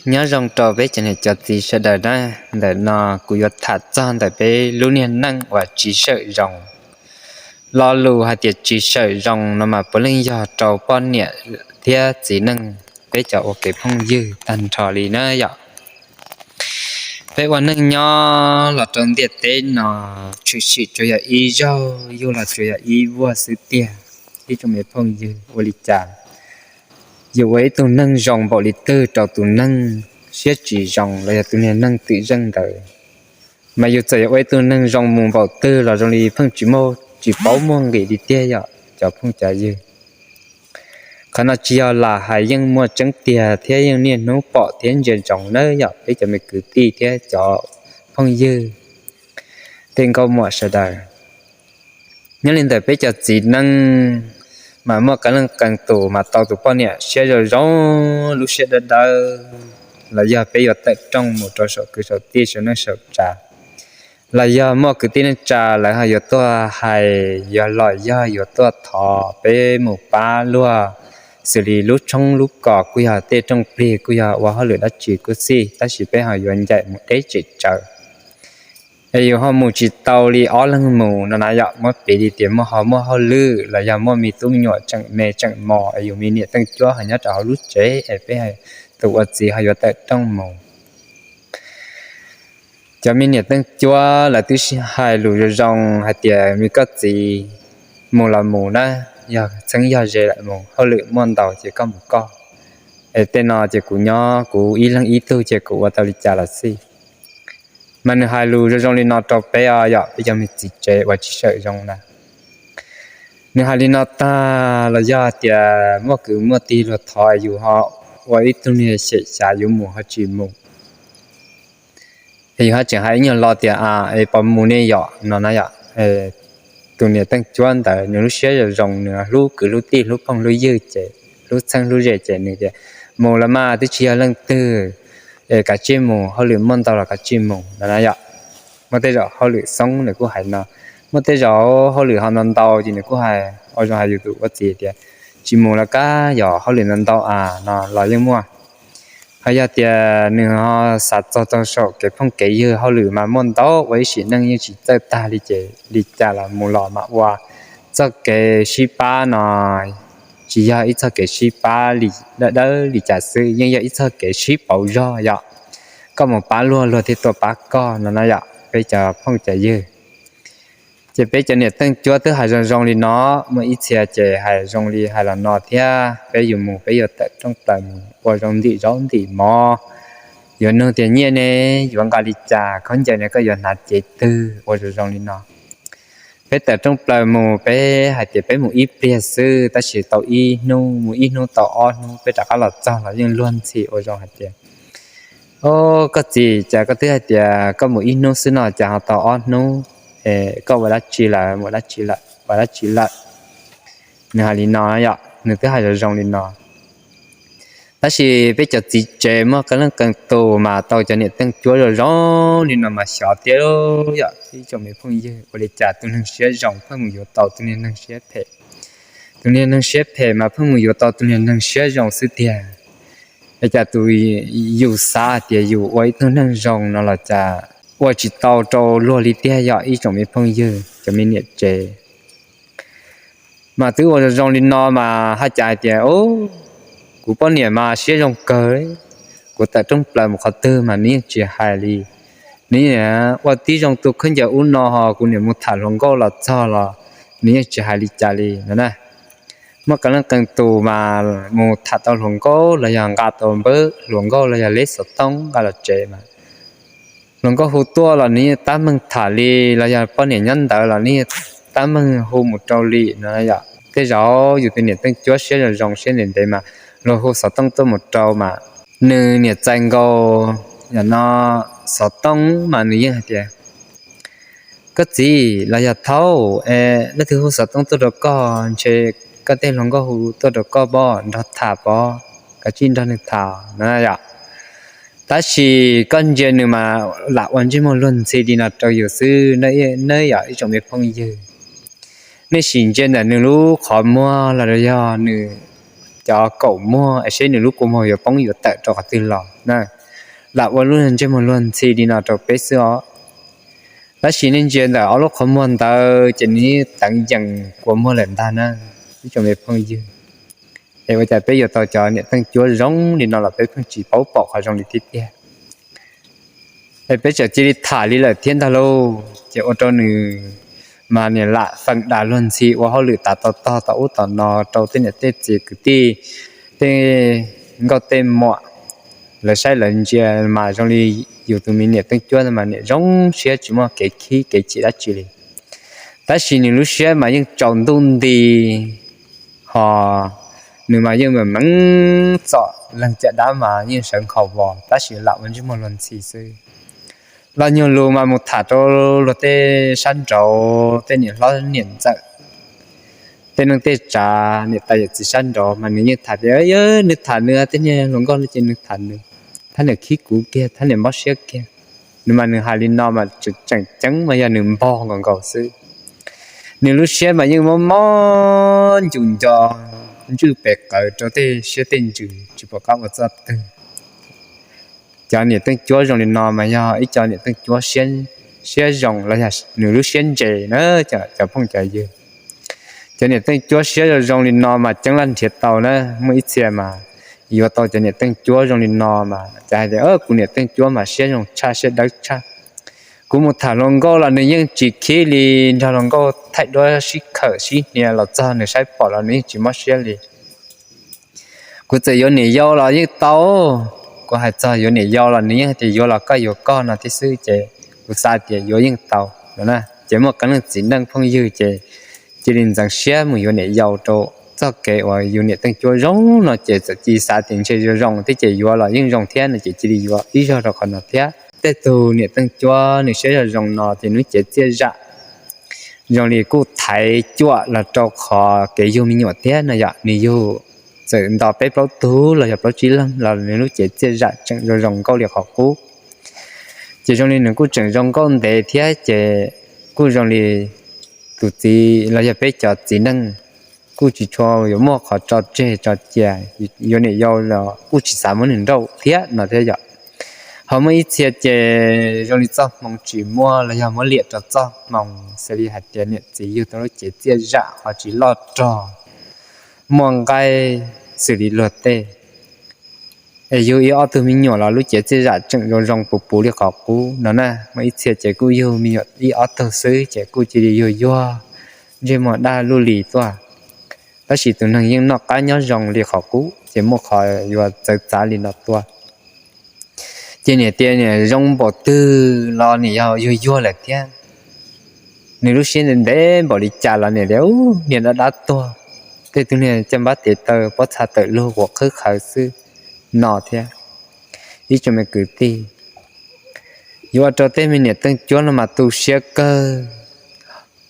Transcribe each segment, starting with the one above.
Nyob zoo rau peb cov niam cov txiv sawv daws na, ntawm no kuv yuav tham txog ntawm peb lub niag neej uas tsis sawm zoo. Lo lus hais tias tsis sawm zoo no mas puav leej yog rau poj niam thiab txiv neej, peb cov ua kev phooj ywg tag nrho li na yom. Peb ua neej nyob los rau ntiaj teb no, tshwm sim tsuas yog ib zaug yug los tsuas yog ib vuag xwb tiag. Ib tsoom me phooj ywg, ua li cas yus ua ib tug neeg zoo npaum li twg rau tus neeg siab tsis zoo los yog tus niag neeg twm zeej ntawd, mas yus txawm yuav ua ib tug neeg zoo mus npaum twg los zoo li pheej tsis muaj, tsis paub muaj nqis li tiag yom cov phooj cov ywg. Qhov no tsis yog lam hais, yeej muaj tseeb tiag thiab yeej niaj hnub pom thiab ntsia ntsoov nawb yom peb cov me kwv tij thiab cov phooj ywg, tej nkauj muam sawv daws. Nyob li ntawm peb cov txiv neej mas muaj qee leej qee tus mas tau tus poj niam siab zoo zoo, lub siab dawb dawb, los yog peb yuav tawm rooj mus rau saum kwv saum tij saum neej saum tsav, los yog muaj kwv tij neej tsa lawv ho yuav tuaj hais, yog los yog yuav tuaj thov peb mus pab luag, xws li lub tshoob lub kos kuj yog tej rooj plig kuj yog ua hauj lwm dab tsi kuj xij, tab sis peb ho yuav ncaim mus deb tsem tsawv. Es yus ho mus tsis tau li ob leeg mus no na yom, muab piv li tias muaj ho muaj hauj lwm los yog muaj me tub me nyuam tseem me tseem mos es yus me niam teej cuab ho nyob rau hauv lub tsev es peb tus ua txiv ho yuav tawm rooj mus. Cov me niam teej cuab lawv twb hais lus zoo zoo hais tias me koj txiv, mus los mus na, yog txheeb yog ze lawm mus, hauj lwm muaj ntau ces koj mus koj, es tej no ces kuv nyob kuv ib leeg ib tug ces kuv ua tau li cas los xij. Mas nws hais lus zoo zoo li no rau peb os yom, peb cov me txiv tsev uas tsis sawm zoo na. Nws hais li no tag los yog tias muaj kwv muaj tij luag thov yus ho ua ib tug niag xyem xyav yuav mus ho tsis mus. Es yus ho tseem hais ib nyuag lo tias a, es pos mus ne yom no na yom. Tus niam teej cuab ntawd nws lub siab zoo zoo, nws hlub kwv hlub tij hlub phooj hlub ywg ces, hlub txheeb hlub ze ces nws tias mus los mas twb tsis yog leej twg, es kav tsij mus, hauj lwm muaj ntau los kav tsij mus no na yom. Muaj tej zaum hauj lwm xoob nws kuj hais no, muaj tej zaum hauj lwm ho ntau ntau ces nws kuj hais ua zoo hais yus tus ua txiv tias tsis mus los kab yom, hauj lwm ntau ntau a no los yeej muaj. Ho yog tias nws ho xav txog tau saum kev phooj kev ywg, hauj lwm mas muaj ntau, ua ib sim neej yeej tsis txawj tag li ces li cas los mus los mas ua txoj kev sib pab no tsis yog ib txoj kev sib pab li dawb dawb li cas xwb, yeej yog ib txoj kev sib pauv zog yom. Koj mus pab luag, luag thiaj tuaj pab koj no na yom peb cov phooj cov ywg. Ces peb cov niam teej cuab twb hais zoo zoo li no, muaj ib txhia ces hais zoo li hais los no thiab, peb yuav mus peb yuav tawm rooj plaws mus ua zoo ntim zaub ntim mov, yuav nug tias nyiaj ne yuav nqa li cas, khaub ncaws ne koj yuav hnav cev twg, ua zoo zoo li no. Peb tawm rooj plaws mus, peb hais tias peb mus ib pliag xwb, tab sis tau ib hnub, mus ib hnub tau ob hnub, peb rov qab los txog los yeej luag ntxhi ua zoo hais tias, o, koj txiv, cas koj twb hais tias koj mus ib hnub xwb no cas ho tau ob hnub, koj ua dab tsi lawm, mus dab tsi lawm, ua dab tsi lawm? Nws hais li no yom, nws twb hais zoo zoo li no. Tab sis peb cov txiv tsev muaj qee leej qee tus mas tau cov niam teej cuab zoo zoo li no mas xyov tiag yom. Ib tsoom me phooj ywg, ua li cas tus neeg siab zoo pheej mus yuav tau tus niag neeg siab phem, tus niag neeg siab phem mas pheej mus yuav tau tus niag neeg siab zoo xwb tiag. Es cas tus yus xav hais tias yus ua ib tug neeg zoo no los cas ua tsis tau rau luag li tiag yom, ib tsoom me phooj ywg, cov me niam tsev. Mas twb ua zoo zoo li no mas haj cas hais tias, kuv poj niam mas siab zoo kawg, kuv tawm rooj plaws mus qhov twg mas nws yeej tsis hais li. Nws ua tib zoo tu khaub ncaws ub no ho kuv niam mus tham hluas nkauj los txog los nws yeej tsis hais li cas li no na. Muaj qee leej qee tus mas mus tham tau hluas nkauj los yog nqa tau npawb hluas nkauj los yog leb xov tooj nqa los tsev mas hluas nkauj hu tuaj los nws yeej tab meeg tham li, los yog poj niam nyob ntawd los nws yeej tab meeg hu mus rau li no yom. Tej zaum yus tus niam teej cuab siab zoo zoo siab ntev ntev mas luag hu xov tooj tuaj mus rau mas nws niam txais nkaus yam no xov tooj mas nws yeej hais tias, koj txiv los yog thaub, leej twg hu xov tooj tuaj rau koj, ntshe koj tej hluas nkauj hu tuaj rau koj pob, nrog tham pob, kav tsij nrog nws tham no yom. Tab sis koj ntsia nws mas lam ua ntsej muag luag ntxhi li no rau yus xwb, nej yog ib tsoom me phooj ywg. Nej sim ntsia ntawm nws lub qhov muag los yog nws cov kaum muag es seb nws lub kua muag yuav poob yuav tawm rau qhov twg los na. Lam ua lub ntsej muag luag ntxhi li no rau peb xwb os. Tab sis nej ntsia ntawm ob lub qhov muag ntawd ces nws teev yees kua muag lawm ntag na, ib tsoom me phooj ywg. Es ua cas peb yuav tau cov niam teej cuab zoo li no los peb pheej tsis paub pom qhov zoo li thiab tiag. Es peb txawm cia li tham li lawm thiab ntag lauj, ces ua rau nws mas niam lam feem dam luag ntxhi ua hauj lwm tav tog tog tom ub tom no rau tej niam tej txiv kwv tij, tej nkauj tej muam, lawv saib lawv ntsia mas zoo li yus tus me niam teej cuab mas niam zoo siab tsis muaj kev khib kev chim dab tsi li. Tab sis nws lub siab mas yeej tsaus ntuj nti, ho nws mas yeej meem meev txom leeg caj dab mas yeej sawv nkhaus vos tab sis lam ua ntsej muag luag ntxhi xwb. Los nyuag lus mas mus tham rau luag tej sab nraud tej niam hlob niam ntxawm, tej neej tej tsav niam tais yawm txiv sab nraud mas nws yeej tham tias nws tham nws tej niag hluas nkauj no ces nws tham nws, thab niam khib kuv kiag thab niam mob siab kiag. Nws mas nws hais li no mas tseem ceeb mas yog nws npog nkaus nkaus xwb. Nws lub siab mas yeej mob mob ncus nco ntswj pes qawv rau tej siab tej ntsws tsis pom qab ua txoj twg. Cov niam teej cuab zoo li no mas yog ib co niam teej cuab siab zoo los yog nws lub siab ntse na, cov phooj cov ywg. Cov niam teej cuab siab zoo zoo li no mas ceeb laj nrhiav tau na, muaj ib txhia mas yuav tau cov niam teej cuab zoo li no mas cas hais tias kuv niam teej cuab mas siab zoo tshaj siab dawb tshaj. Kuv mus tham hluas nkauj los nws yeej tsis khib li, nrog hluas nkauj thaij duab sib khawm sib hnia los txog nws saib pom los nws yeej tsis mob siab li. Kuv txawm yuav niam yau los yeej tau, kuv hais txog yuav niam yau los nws yeej hais tias yuav los koj yuav koj no thiab xwb ces kuv xav tias yuav yeej tau no na. Ces muaj qee leej txiv neej phooj ywg ces cia li ntxeev siab mus yuav niam yau rau txoj kev uas yus niam teej cuab zoo no ces txawm cia li xav tias ntshe zoo zoo thiab ces yuav los yeej zoo thiab no ces cia li yuav ib zaug rau qhov no thiab. Tej tug niam teej cuab nws siab zoo zoo no ces nws cev txiaj zam zoo li kuj thaiv cuam los rau qhov kev yug me nyuam thiab no yom. Nws yug txawm nto peb plaub tug los yog plaub tsib leeg los nws lub cev txiaj zam tseem zoo zoo nkauj li qhov qub. Ces zoo li nws kuj tseem zoo nkauj ntev thiab ces kuj zoo li tus txiv los yog peb cov txiv neej kuj tsis tshua yuav muaj qhov tso tseg tso cia, yuav niam yau los kuj tsis xav muab nws nrauj thiab no thiab yom. Ho muaj ib txhia ces zoo li txoj hmoo tsis muaj los yog muab liam rau txoj hmoo, xws li hais tias niam txiv yug tau lub cev txiaj zam ho tsis loj rog, muaj nqaij xws li luag tej, es yug ib ob tug me nyuam los lub cev txiaj zam tseem zoo zoo puv puv li qhov qub no na. Muaj ib txhia ces kuj yug me nyuam ib ob tug xwb ces kuj cia li yug yuag ntsej muag daj luj li tuaj, tab sis tus neeg yeej noj qab nyob zoo li qhov qub ces muaj qhov yuav txawv txav li no tuaj. Ces niam tias niam zoo npaum twg los niam yog yuag yuag lawm thiab. Nws lub siab ntev ntev npaum li cas los niam tias niag dab dab tuag, tej tug niag caj npab tes taw pob txha tawm lug quav qhwb qhawv xwb no thiab. Ib tsoom me kwv tij, yuav ua rau tej me niam teej cuab no mas tu siab kawg.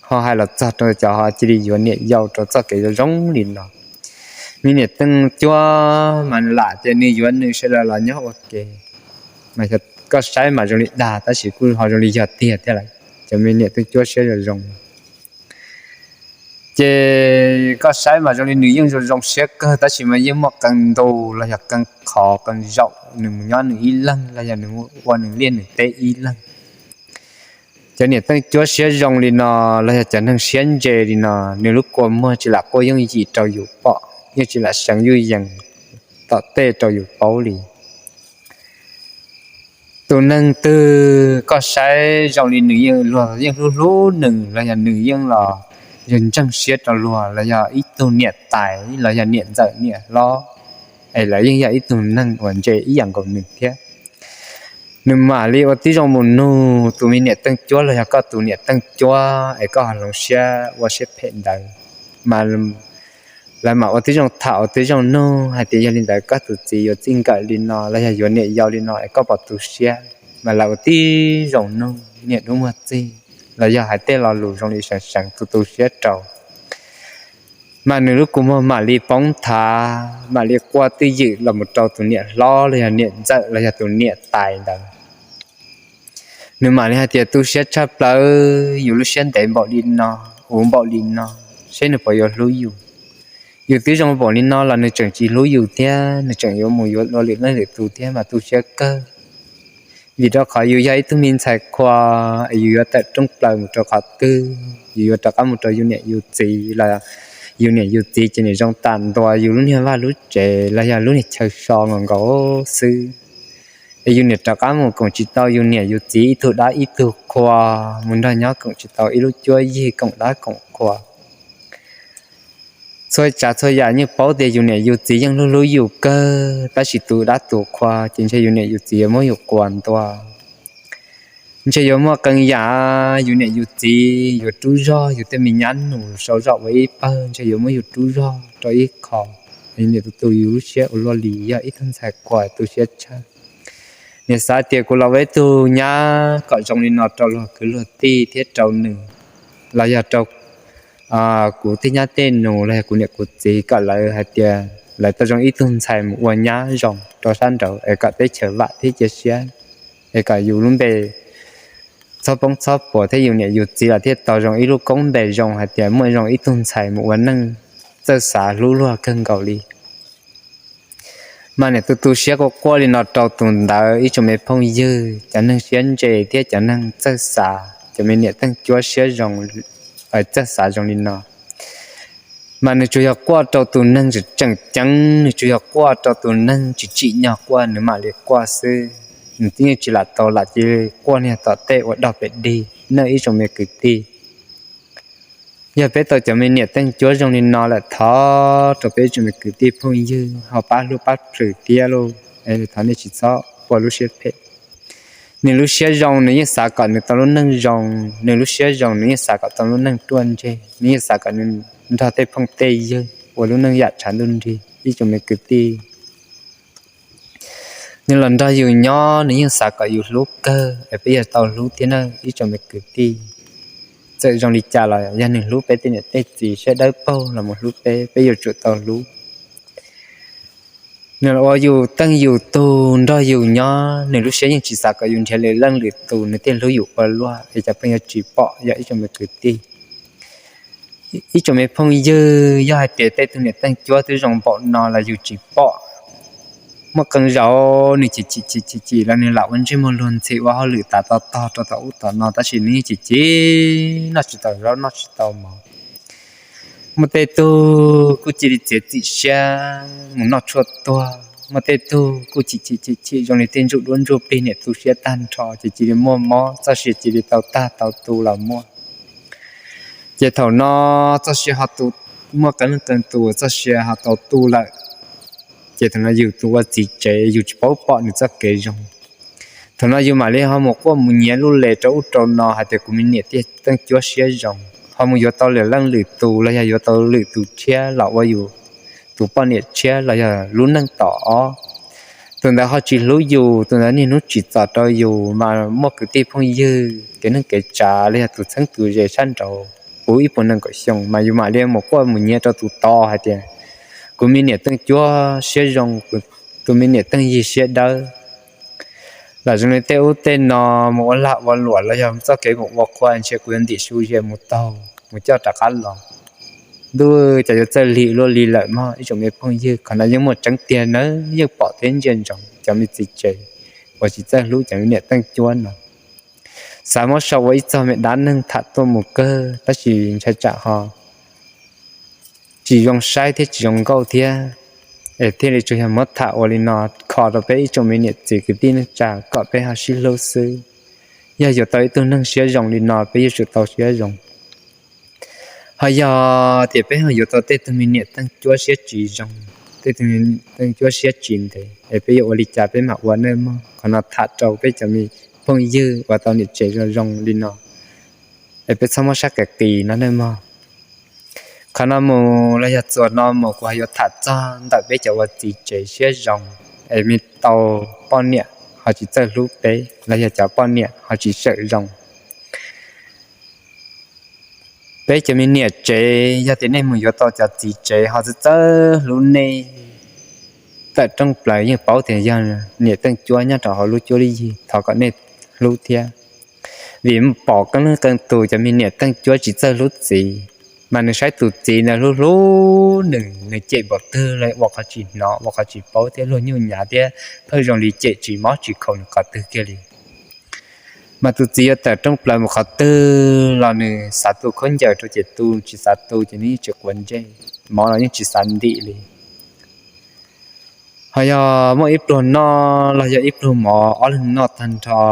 Ho hais los txog rau cov ho cia li yuav niam yau rau txoj kev zoo zoo li no. Me niam teej cuab mas lam tias nws yuav nws sawv daws los nyob ua ke, mas koj saib mas zoo li dag tab sis kuj ho zoo li yog tiag thiab lawm, cov me niam teej cuab siab zoo zoo. Ces koj saib mas zoo li nws yeej zoo zoo siab kawg tab sis mas yeej muaj qee ntu los yog qee qhov qee zaum nws mus nyob nws ib leeg los yog nws mus ua nws liaj nws teb ib leeg. Cov niam teej cuab siab zoo li no los yog cov neeg siab ntse li no, nws lub kua muag tsis lam quaj yooj yim rau yus pom, yeej tsis lam seev yuj yees tom tej rau yus paub li. Tus neeg twg koj saib zoo li nws yeej luag yeej hlub hlub nws los yog nws yeej los yog ntseeg siab rau luag los yog ib tug niam tais los yog niam ntxawm niam hlob, es lawv yeej yog ib tug neeg uas ntse ib yam nkaus nws thiab. Nws mam li ua tib zoo mus nug tus me niam teej cuab los yog koj tus niam teej cuab es koj ho hloov siab ua siab phem ntawd, mas lawv mam ua tib zoo tham ua tib zoo nug hais tias yog li ntawd koj tus txiv yuav txij nkawm li no los yog yuav niam yau li no es koj puas tu siab, mas lawv ua tib zoo nug niam dub muag txig los yog hais tej lo lus zoo li seev seev tu tu siab rau. Mas nws lub kua muag mam li poob nthav mam li quaj twj ywm los mus rau tus niam hlob los yog niam ntxawm los yog tus niam tais ntawd. Nws mam li hais tias tu siab tshaj plaws, yus lub siab ntev npaum li no, uv npaum li no, seb nws puas yuav hlub yus. Yus twb zoo npaum li no los nws tseem tsis hlub yus thiab, nws tseem yuav mus yuav ua lwm leej lwm tus thiab mas tu siab kawg. Vim rau qhov yus yog ib tug me ntxhais qhua, es yus yuav tawm rooj plaws mus rau qhov twg, yus yuav rov qab mus rau yus niam yus txiv los yus niam yus txiv ces niam zoo tas ntua yus lub niag vaj lub tsev los yog lub niag chaw so nkaus nkaus xwb. Es yus niam rov qab mus koom tsis tau yus niam yus txiv ib tug dab ib tug qhua, mus nrog nyob koom tsis tau ib lub cuab yig koom dab koom qhua. Txhua tsav txhua yam yeej paub tias yus niam yus txiv yeej hlub hlub yus kawg, tab sis tus dab tus qhua ces ntshe yus niam yus txiv yuav muab yus quas ntua. Ntshe yuav muaj qee yam yus niam yus txiv yuav rub zog yus tej me nyab nus sau zog ua ib pawg, ntshe yuav muab yus rub zog rau ib qho. Niam tus tus yus lub siab ua luaj li, yog ib tug ntxhais qhua tu siab tshaj. Niam xav tias kuv los ua ib tug nyab kom zoo li no rau luag kwv luag tij thiab rau nws, los yog rau kuv tej nyab tej nus los yog kuv niam kuv txiv kom lawv hais tias lawv tau zoo ib tug ntxhais mus ua nyab zoo rau sab nraud es kom teb chaws vam thiab cia siab, es kom yus lub npe txhob poob txhob puas thiab yus niam yus txiv los thiaj tau zoo ib lub koob npe zoo hais tias muaj zoo ib tug ntxhais mus ua neej txawj xav hlub luag kawg nkaus li. Mas niam tu tu siab quaj quaj li no rau tus ntawd ib tsoom me phooj ywg, cov neeg siab ntse thiab cov neeg txawj xav, cov me niam teej cuab siab zoo, txawj xav zoo li no. Mas nws tsuas yog quaj rau tus neeg tseem ceeb, nws tsuas yog quaj rau tus neeg tsis tsim nyog quaj nws mam li quaj xwb. Nws twb yeej tsis lam tau lam cia li quaj niag tom tej ua dog pem dig na ib tsoom me kwv tij. Yog peb tau cov me niam teej cuab zoo li no lawm, thov rau peb ib tsoom me kwv tij phooj ywg ho pab hlub pab plhws thiab lauj, thov nej tsis txhob ua lub siab phem. Nws lub siab zoo nws yeej xav kom nws tau lub neej zoo, nws lub siab zoo nws yeej xav kom tau lub neej ruaj ntseg, nws yeej xav kom nws nrog tej phooj tej ywg ua lub neej yam tshav ntuj nrig ib tsoom me kwv tij. Nws los nrog yus nyob nws yeej xav kom yus hlub kawg es peb yuav tau hlub thiab na ib tsoom me kwv tij. Txawm zoo li cas los yog nws hlub peb tej niam tej txiv siab dawb paug los mus hlub peb, peb yuav tsum tau hlub. Nws los ua yus teej yus tug nrog yus nyob, nws lub siab yeej tsis xav kom yus nrhiav lwm leej lwm tus, nws thiaj hlub yus ua luaj es cov pheej yuav tsis pom yog ib tsoom me kwv tij. Ib tsoom me phooj ywg, yog hais tias tej tug niam teej cuab twb zoo npaum no los yus tsis pom, muaj qee zaum nws chim chim chim chim chim los nws lam ua ntsej muag luag ntxhi ua hauj lwm tas tog tog rau tom ub tom no tab sis nws yeej chim chim noj tsis tau zaub noj tsis tau mov. Muaj tej tug kuj cia li txiav txim siab mus noj tshuaj tuag, muaj tej tug kuj chim chim chim chim zoo li tej ntsuj duab ntsuj plig niam tu siab tag nrho ces cia li muaj mob, txoj sia cia li tau tag tau tu los muaj. Ces thaum no txoj sia ho tu, muaj qee leej qee tus txoj sia ho tau tu lawm, ces thaum no yus tus ua txiv tsev yus tsis paub pom nws txoj kev zoo. Thaum no yus mam li ho mus quaj mus nyiav lub les rau ub rau no hais tias kuv me niam teej cuab siab zoo, ho mus yuav tau lwm leej lwm tus los yog yuav tau lwm tus tshiab los ua yus tus poj niam tshiab los yog lub neej tom ob. Tus ntawd ho tsis hlub yus, tus ntawd niaj hnub tsim txom rau yus, mas muaj kwv tij phooj ywg kev neej kev tsav los yog tus txheeb tus ze sab nraud puv ib puas nees nkaum xyoo mas yus mam li mus quaj mus nyiav rau tus tod hais tias kuv me niam teej cuab siab zoo, tus me niam teej yig siab dawb. Lam zoo li tej ub tej no mus ua lag ua luam los yog txoj kev mus ua qhua ntshe kuv yuav ntim su ze mus taug mus coj rov qab los. Ntuj, cas yuav txawj lig luaj li lawm mog ib tsoom me phooj ywg. Qhov no yeej muaj tseeb tiag nawb, yeej pom thiab ntsia ntsoov cov me txiv tsev uas tsis txawj hlub cov me niam teej cuab no. Xav muab sau ua ib txog me dab neeg tham tuaj mus kawg tab sis ntshai tsam ho tsis zoo saib thiab tsis zoo nkauj thiab, es thiaj li tsuas yog muab tham ua li no kho rau peb ib tsoom me niam txiv kwv tij neej tsa kom peb ho sib hlub xwb. Yog yuav tau ib tug neeg siab zoo li no peb yuav tsum tau siab zoo. Ho yog tias peb ho yuav tau tej tug me niam teej cuab siab tsis zoo, tej tug teej cuab siab tsis ntev es peb yuav ua li cas peb mam ua nawj mog. Qhov no tham rau peb cov me phooj ywg uas tau niam tsev zoo zoo li no, es peb txhob muab sab qis qis no nawj mog. Qhov no mus los yog txuas no mus kuv ho yuav tham txog ntawm peb cov ua txiv tsev siab zoo es me tau poj niam ho tsis txawj hlub peb los yog cov poj niam ho tsis sawm zoo. Peb cov me niam tsev yog tias nej mus yuav tau cov txiv tsev ho txawj txawj hlub nej, tawm rooj plaws yeej paub tias yog niam teej cuab nyob rau hauv lub cuab lub yig, thov kom nej hlub thiab. Vim pom qee leej qee tus cov me niam teej cuab tsis txawj hlub txiv, Mas nws saib tus txiv ntawd hlub hlub nws, nws cem npaum twg los ua qhov tsis hnov, ua qhov tsis paub thiab luag nyuj nyav thiab pheej zoo li cem tsis mob tsis khaum nws qhov twg kiag li. Mas tus txiv yuav tawm rooj plaws mus qhov twg los nws xav tu khaub ncaws rau ces tu, tsis xav tu ces nws yeej tsis quav ntsej, mov los yeej tsis xav ntim li. Ho yog muaj ib pluag noj los yog ib pluag mov ob leeg noj tag nrho,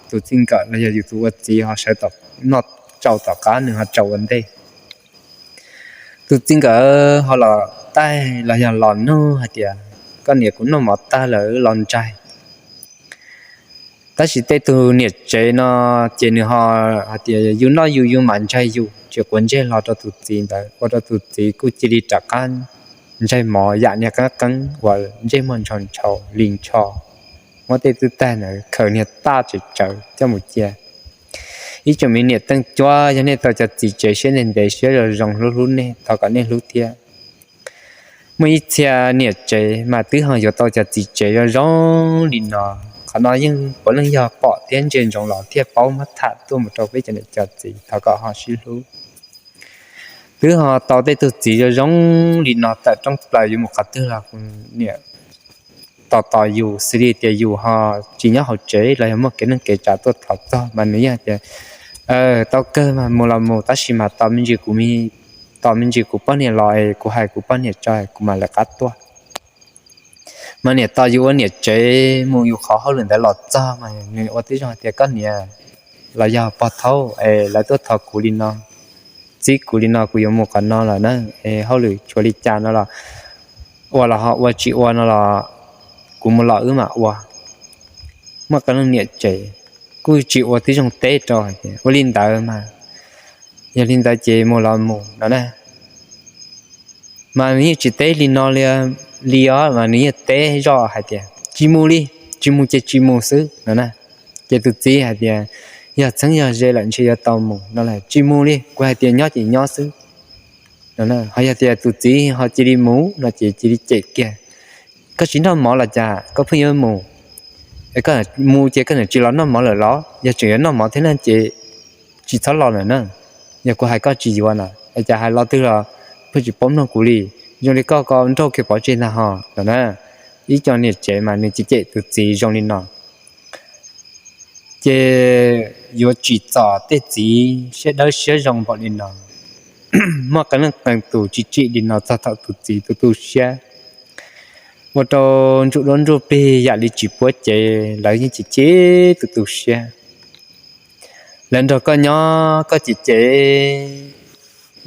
tus txij nkawm los yog yus tus ua txiv ho sawv noj tsau tom qab, nws ho tsau ua ntej. Tus txiv nkawd ho los taij los yog los nug hais tias, koj niam, kuv noj mov tag lawm los ntsaig. Tab sis tej tug niam tsev no ces nws ho hais tias yus noj yus, yus mam ntsaig yus, tsis quav ntsej hlo rau tus txiv ntawd, ua rau tus txiv kuj cia li rov qab ntsaig mov yam niag qeeb qeeb uas ntsej muag ntshaus ntshaus li ntsho, muab tej twb taig ntawd khaws niag taj tsawv tsawv coj mus cia. Ib tsoom me niam teej cuab, yog nej tau cov txiv tsev siab ntev ntev siab zoo zoo hlub hlub nej, thov kom nej hlub thiab. Muaj ib txhia niam tsev mas twb ho yuav tau cov txiv tsev zoo zoo li no. Qhov no yeej puav leej yog pom thiab ntsia ntsoov los thiaj paub muab tham tuaj mus rau peb cov niam cov txiv, thov kom ho sib hlub. Twb ho tau tej tug txiv zoo zoo li no tawm rooj plaws yuav mus qhov twg los niam tos tos yus, xws li tias yus ho tsis nyob hauv tsev los yog muaj kev neej kev tsav tuaj thov txog mas nws yeej hais tias, tau kawg mas mus los mus, tab sis mas tos me ntsis kuv, tos me ntsis kuv poj niam los es kuv hais kuv poj niam tso kuv mam lawv qab tuaj. Mas niam tos yus ua niam tsev mus yus qhov hauj lwm ntawd los txog mas nws ua tib zoo hais tias, koj niam los yog pog thaub es lawv tuaj thov kuv li no, txib kuv li no, kuv yuav mus qhov no lawm na, es hauj lwm tshuav li cas no los ua los ho ua, tsis ua no los kuv mus los wb mam ua. Muaj qee leej niam tsev kuj tsis ua tib zoo teb rau hais tias ua li ntawd mas, yog li ntawd ces mus los mus no na. Mas nws yeej tsis teb li no li os, mas nws yeej teb zoj hais tias tsis mus li, tsis mus ces tsis mus xwb no na. Ces tus txiv hais tias yog txheeb yog ze lawm ntshe yuav tau mus no, tsis mus li, kuv hais tias nyob ces nyob xwb no. Ho yog tias tus txiv ho cia li mus no ces cia li cem kiag, koj tsis noj mov los cas koj pheej yuav mus? Mus ces koj niam tsis los noj mov lawm los? Yog tseem yuav noj mov thiab na ces tsis txhob los lawm na. Yog kuv hais koj tsis yuav na, es cas hais los twg los pheej tsis paub mloog kuv li. Zoo li koj ko nrauj kiag pov tseg ntag ho no na. Ib co niam tsev mas nws cem cem tus txiv zoo li no. Ces yuav tsim txom tej txiv siab dawb siab zoo npaum li no. Muaj qee leej qee tus tsis tsim li no txog thaum tus txiv tu tu siab, ua rau ntsuj duab ntsuj plig yam li tsis puab cev, lawv yeej cem cem tu tu siab. Lawv nrog koj nyob koj cem cem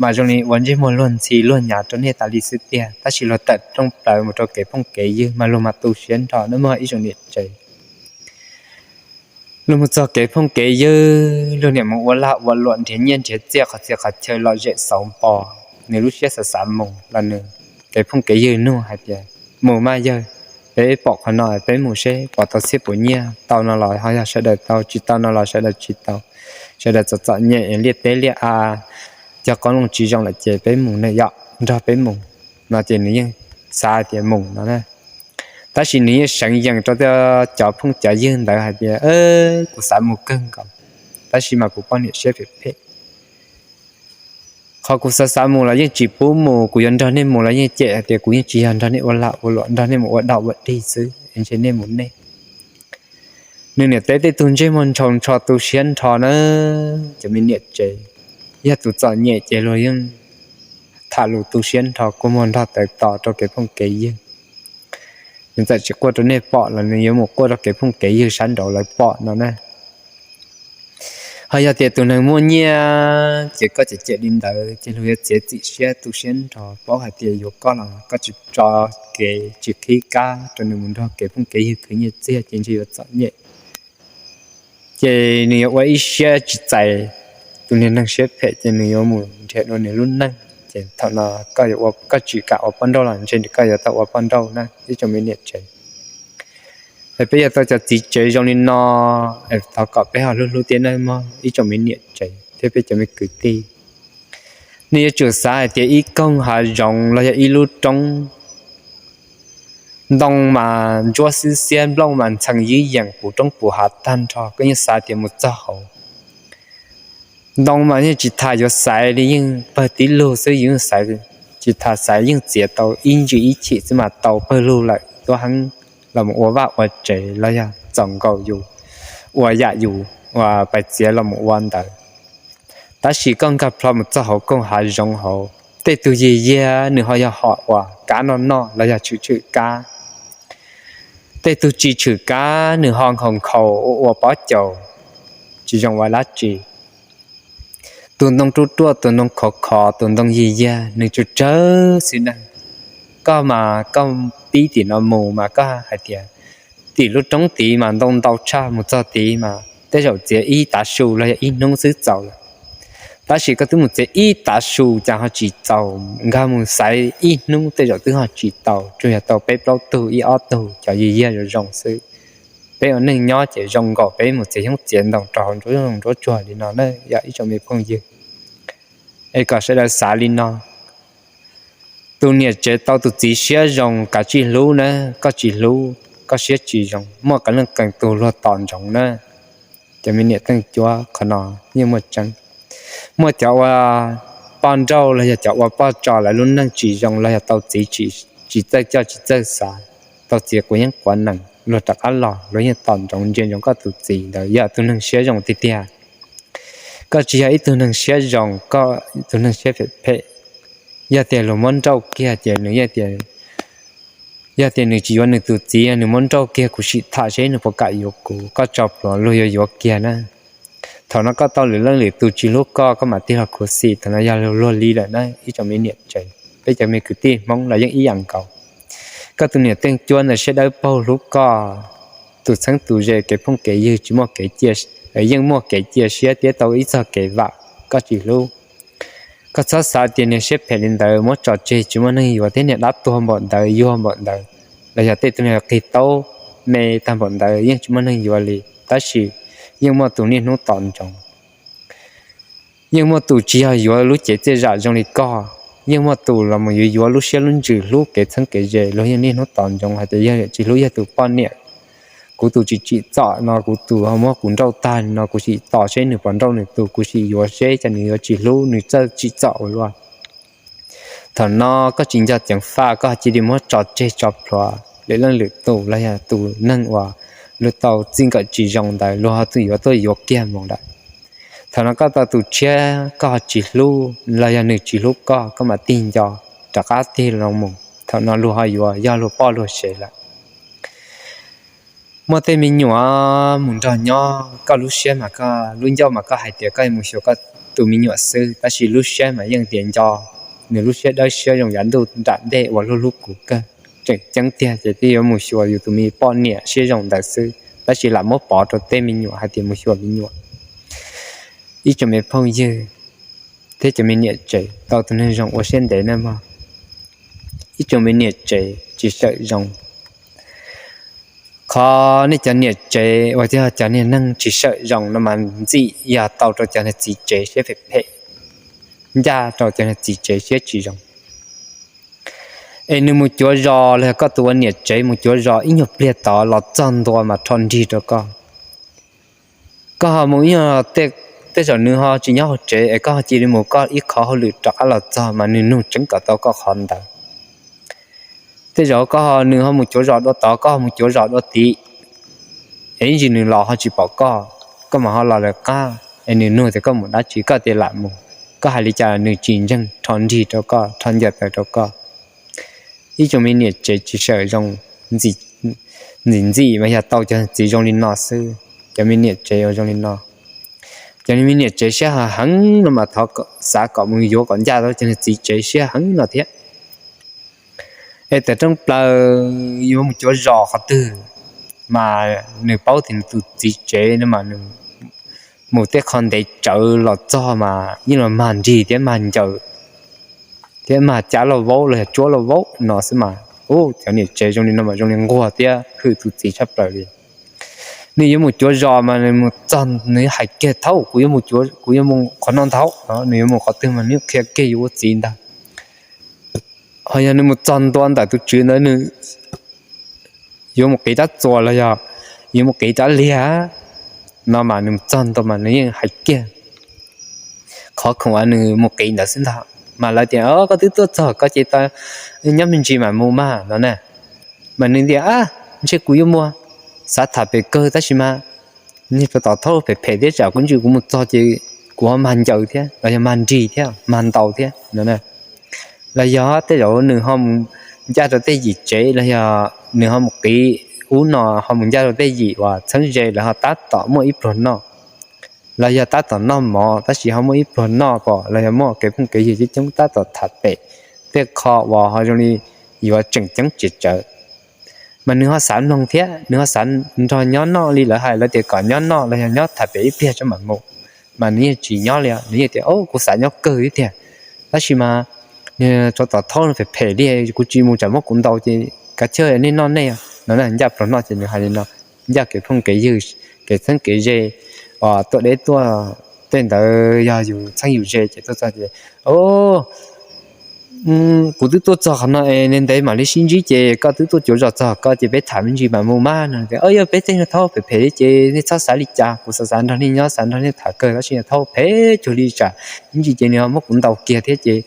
mas zoo li ua ntsej muag luag ntxhi luag nyav rau nej tas li xwb tiag, tab sis luag tawm rooj plaws mus rau kev phooj kev ywg mas luag mas tu siab nrho na mog ib tsoom niam tsev. Luag mus txog kev phooj kev ywg, luag niam mus ua lag ua luam nrhiav nyiaj nrhiav txiaj qhov txhia qhov chaw lom zem xauv npo, nws lub siab xav xav mus los nws kev phooj kev ywg nug hais tias, mus mas yawg, peb pom qhov no peb mus seb pom tau txhiab puas nyiaj, tau no los ho yog sawv daws tau, tsis tau no los sawv daws tsis tau. Sawv daws txom txom nyem liaj teb liaj av, cog qoob loo tsis zoo lawm ces peb mus na yom, nrog peb mus no ces nws yeej xav tias mus no na. Tab sis nws yeej seev yees rau cov phooj cov ywg ntawd hais tias, kuv xav mus kawg nkaus, tab sis mas kuv poj niam siab phem phem. Qhov kuv xav xav mus los yeej tsis pub mus, kuv yuav nrog nej mus los yeej cem hais tias kuv yeej tsis yog nrog nej ua lag ua luam, nrog nej mus ua dog ua dig xwb, ntshe nej mus nej. Nws niam teb tej tug ntsej muag ntshaus ntsho tu siab nrho na, cov me niam tsev. Yog tus txom nyem ces luag yeej tham lus tu siab nrho kua muag nrog tawv tos rau kev phooj kev ywg. Nws txawm tsis quaj rau nej pom los nws yuav mus quaj rau kev phooj kev ywg sab nraud lawv pom no na. Ho yog tias tus neeg muaj nyiaj ces koj cem cem li ntawd ces luag yuav txiav txim siab tu siab nrho, paub hais tias yuav koj los koj tsis tso kev tsis qhib kab rau nws mus nrog kev phooj kev ywg khwv nyiaj txiag ces ntshe yuav txom nyem. Ces nws yuav ua ib siab tsis txais tus niag neeg siab phem ces nws yuav mus nrhiav dua nws lub neej. Ces thaum no koj tsis kam ua poj nrauj los ntshe koj yuav tau ua poj nrauj na ib tsoom me niam tsev. Es peb yuav tau cov txiv tsev zoo li no, thov kom peb ho hlub hlub thiab nawb mog ib tsoom me niam tsev thiab peb cov me kwv tij. Nej yuav tsum xav hais tias ib koog hav zoov los yog ib lub roob, ntoo mas ntsuab xwb xiab, nplooj mas ntxhee yib yeem puv roob puv hav tag nrho, koj yeej xav tias mus txog hauv Ntoo mas yeej tsis tas yuav xaiv li, yeej pawg tib lug xwb, yeej xaiv, tsis tas xaiv yeej txiav tau ib ntsis ib chim xwb mas tau pawg lug lawm, tuab heeb los mus ua vaj ua tsev los yog txaus nkaus yus ua yam yus uas pais txiav los mus ua ntawd. Tab sis koj nkag plho mus txog hauv koog hav zoov hauv, tej tug yig yiag nws ho yog hom uas kab noj noj los yog tshwm tshwm kab. Tej tug tsis tshwm kab nws ho nkhaus nkhaus ua ua pob caus, tsis zoo ua dab tsi. Tus ntoo ruaj ruaj, tus ntoo khov khov, tus ntoo yig yiag, nws tsawg tsawg xwb na. Koj mas koj pib tim no mus mas koj hais tias tim lub roob tid mas ntoo ntau tshaj, mus txog tid mas tej zaum txiav ib tav su los yog ib hnub xwb txaus lawm. Tab sis koj twb mus txiav ib tav su cas ho tsis txaus, nkag mus xaiv ib hnub tej zaum twb ho tsis tau, tsuas yog tau peb plaub tug ib ob tug cov yig yiag zoo zoo xwb. Peb ua neej nyob ces zoo nkaus peb mus txiav xyoob txiav ntoo rau hauv nruab zoov nruab tsuag li no na yog ib tsoom me phooj ywg. Es kom sawv daws xav li no, tus niam tsev tau tus txiv siab zoo kav tsij hlub na, koj tsis hlub koj siab tsis zoo, muaj qee leej qee tug luag tos ntsoov na. Cov me niam teej cuab qhov no yeej muaj tseeb. Muaj cov ua poj nrauj los yog cov ua poj tso lawv lub neej tsis zoo los yog tau txiv tsis txawj coj tsis txawj xav, tau txiv quav yeeb quav nees luag rov qab los luag yeej tos ntsoov ntsia ntsoov koj tus txiv ntawd yog tus neeg siab zoo tiag tiag. Koj tsis yog ib tug neeg siab zoo, koj tus neeg siab phem phem. Yog tias luag muab nrauj kiag ces nws, yog tias nws tsis yuav nws tus txiv, nws muab nrauj kiag kuv sim tham seb nws puas kam yuav kuv, koj tso pluas luag yuav yuav kiag na. Thaum no koj tau lwm leej lwm tus tsis hlub koj, koj mam tig los khuv xim, thaum no yog luag li lawm na ib tsoom me niam tsev, peb cov me kwv tij Hmoob los yeej ib yam nkaus. Koj tus niam teej cuab ntawd siab dawb paug hlub koj, tus txheeb tus ze kev phooj kev ywg tsis muaj kev cia, yeej muaj kev cia siab thiab tau ib txog kev vam, koj tsis hlub. Koj txhob xav tias niag siab phem li ntawd muab tso tseg tsis muaj neeg yuav thiab, niag dab tuag npaum ntawd yuag npaum ntawd los yog tej tug niag qig taub me tag npaum ntawd yeej tsis muaj neeg yuav li, tab sis yeej muaj tus niaj hnub tos ntsoov. Yeej muaj tus tsis yog yuav lub cev txiaj zam zoo li koj, yeej muaj tus los mus yuav yuav lub siab lub ntsws hlub kev txheeb kev ze, luag yeej niaj hnub tos ntsoov hais tias yog tsis hlub yog tus poj niam, kuv tus tsis tsim txom no, kuv tus ho muab kuv nrauj tag no, kuv sim tos seb nws puas nrauj nws tus, kuv sim yuav seb cas nws yuav tsis hlub, nws txawj tsim txom ua luaj. Thaum no koj tsis nco ceev faj, koj cia li muab tso tseg tso plhuav lwm leej lwm tus los yog tus neeg uas luag tau txij nkawm tsis zoo ntawd, luag ho tuaj yuav tuaj yuav kiag mus lawm. Thaum no koj tau tus tshiab koj ho tsis hlub los yog nws tsis hlub koj, koj mam tig nco rov qab tig los mus, thaum no luag ho yuav yog luag poj luag sev lawm. Muaj tej me nyuam mus nrog nyob, koj lub siab mas koj lub ncauj mas koj hais tias koj yuav mus xyuas koj tus me nyuam xwb, tab sis lub siab mas yeej tias nco nws lub siab dawb siab zoo yav ntuj nram ntej uas luag hlub kuv kawg. Tseem ceeb tiag ces twb yuav mus xyuas yus tus me poj niam siab zoo ntawd xwb, tab sis lam muab pov rau tej me nyuam hais tias mus xyuas me nyuam. Ib tsoom me phooj ywg thiab cov me niam tsev, tau tus neeg zoo ua siab ntev nawb mog. Ib tsoom me niam tsev tsis sawm zoo. Qhov nej cov niam tsev uas yog cov niag neeg tsis sawm zoo no mas ntxim yog tau rau cov niag txiv tsev siab phem phem, ncaj rau cov niag txiv tsev siab tsis zoo. Es nws mus cuav zos los yog koj tus ua niam tsev mus cuav zos ib nyuag pliag tod los txog ntua mas rho nrig rau koj. Koj ho mus ib nyuag, tej zaum nws ho tsis nyob hauv tsev es koj ho cia li mus koj ib qho hauj lwm rov qab los txog mas nws nug tseeb kom tau koj qhov ntawd. Tej zaum koj ho, nws ho mus cuav zos dua tod, koj ho mus cuav zos dua tid, es ib ntsis nws los ho tsis pom koj, koj mam ho los lawv qab es nws nug tias koj mus dab tsi, koj tias lam mus, koj hais li cas nws tsis ntseeg, rho nrig rau koj, rho ncaws taws rau koj. Ib tsoom me niam tsev tsis sawm zoo, ntxim ntxim mas yog tau cov txiv zoo li no xwb, cov me niam tsev uas zoo li no. Cov me niam tsev siab heev no mas thov xav kom mus yuav kom ncaj tau cov txiv tsev siab heev no thiab. Es tawm rooj plaws yuav mus cuav zos qhov twg mas nws paub tias nws tus txiv tsev no mas nws mus tej qho ntev tsawv los txog mas yeej los mag nrig thiab mag ncaws thiab mag cab lauj vaub los yog tsuab lauj vaub no xwb mas. Ub, cov niam tsev zoo li no mas zoo li nquag thiab hwm tus txiv tshaj plaws li. Nws yuav mus cuav zos mas nws mus txog nws hais kiag thaum kuv yuav mus, kuv yuav mus qhov no ntag, nws yuav mus qhov twg mas nws qhia kiag yuav ua txiv ntag. Ho yog nws mus txog ntua ntawm tus tswv ntawd nws yuav mus qiv rab txuas los yog yuav mus qiv rab liag no mas nws mus txog ntua mas nws yeej hais kiag. qhov khoom uas nws mus qiv ntawd xwb ntag. Mas lawv tias, Koj twb tuaj txog koj ces nyob me ntsis mam mus mas no na. Mas nws tias, Ab, ntshe kuv yuav mus, xav tham pem kawg tab sis mas niag tsov tom thaub phem phem thiab, tsam kuv ntsis kuv mus txog ces kuv ho mag ncaws thiab los yog mag nrig thiab mag ntaus thiab no. Los yog tej zaum nws ho mus ncaj rau tej yim tsev los yog nws ho mus qiv ub no, ho mus ncaj rau tej yim uas txheeb ze lawv ho tab tom muaj ib pluag noj, los yog tab tom noj mov tab sis ho muaj ib pluag noj pom los yog muaj kev phooj kev ywg coob coob tab tom tham pem tej qho uas ho zoo li yuav tseem ceeb tsis tsawv. Mas nws ho xav mloog thiab nws ho xav nrog nyob noj li lawv hais, lawv tias kom nyob noj los yog nyob tham pem ib pliag tso mam mus. Mas nws yeej tsis nyob li, nws yeej tias, Kuv xav nyob kawg ib tiag, tab sis mas tsov tom thaub no phem phem li, kuv tsis mus tsam muab kuv ntaus ces kav chawj nej noj nej no. Ncaj pluag noj ces nws hais li no, ncaj kev phooj kev ywg, kev txheeb kev ze, tuaj deb tuaj tej ntawd yog yus txheeb yus ze ces tuaj txog ces, Kuv twb tuaj txog qhov no es ntev ntev mam li sib ntsib ces koj twb tuaj cuav zos txog koj ces peb tham me ntsis mam mus mas no. Tias, Yog peb tej no thaub phem phem li ces nej txhob xav li cas, kuv xav xav nrog nej nyob xav nrog nej tham kawg tab sis thaub phem cuag li tsam ib ntsis ces nws muab kuv ntaus kiag thiab ces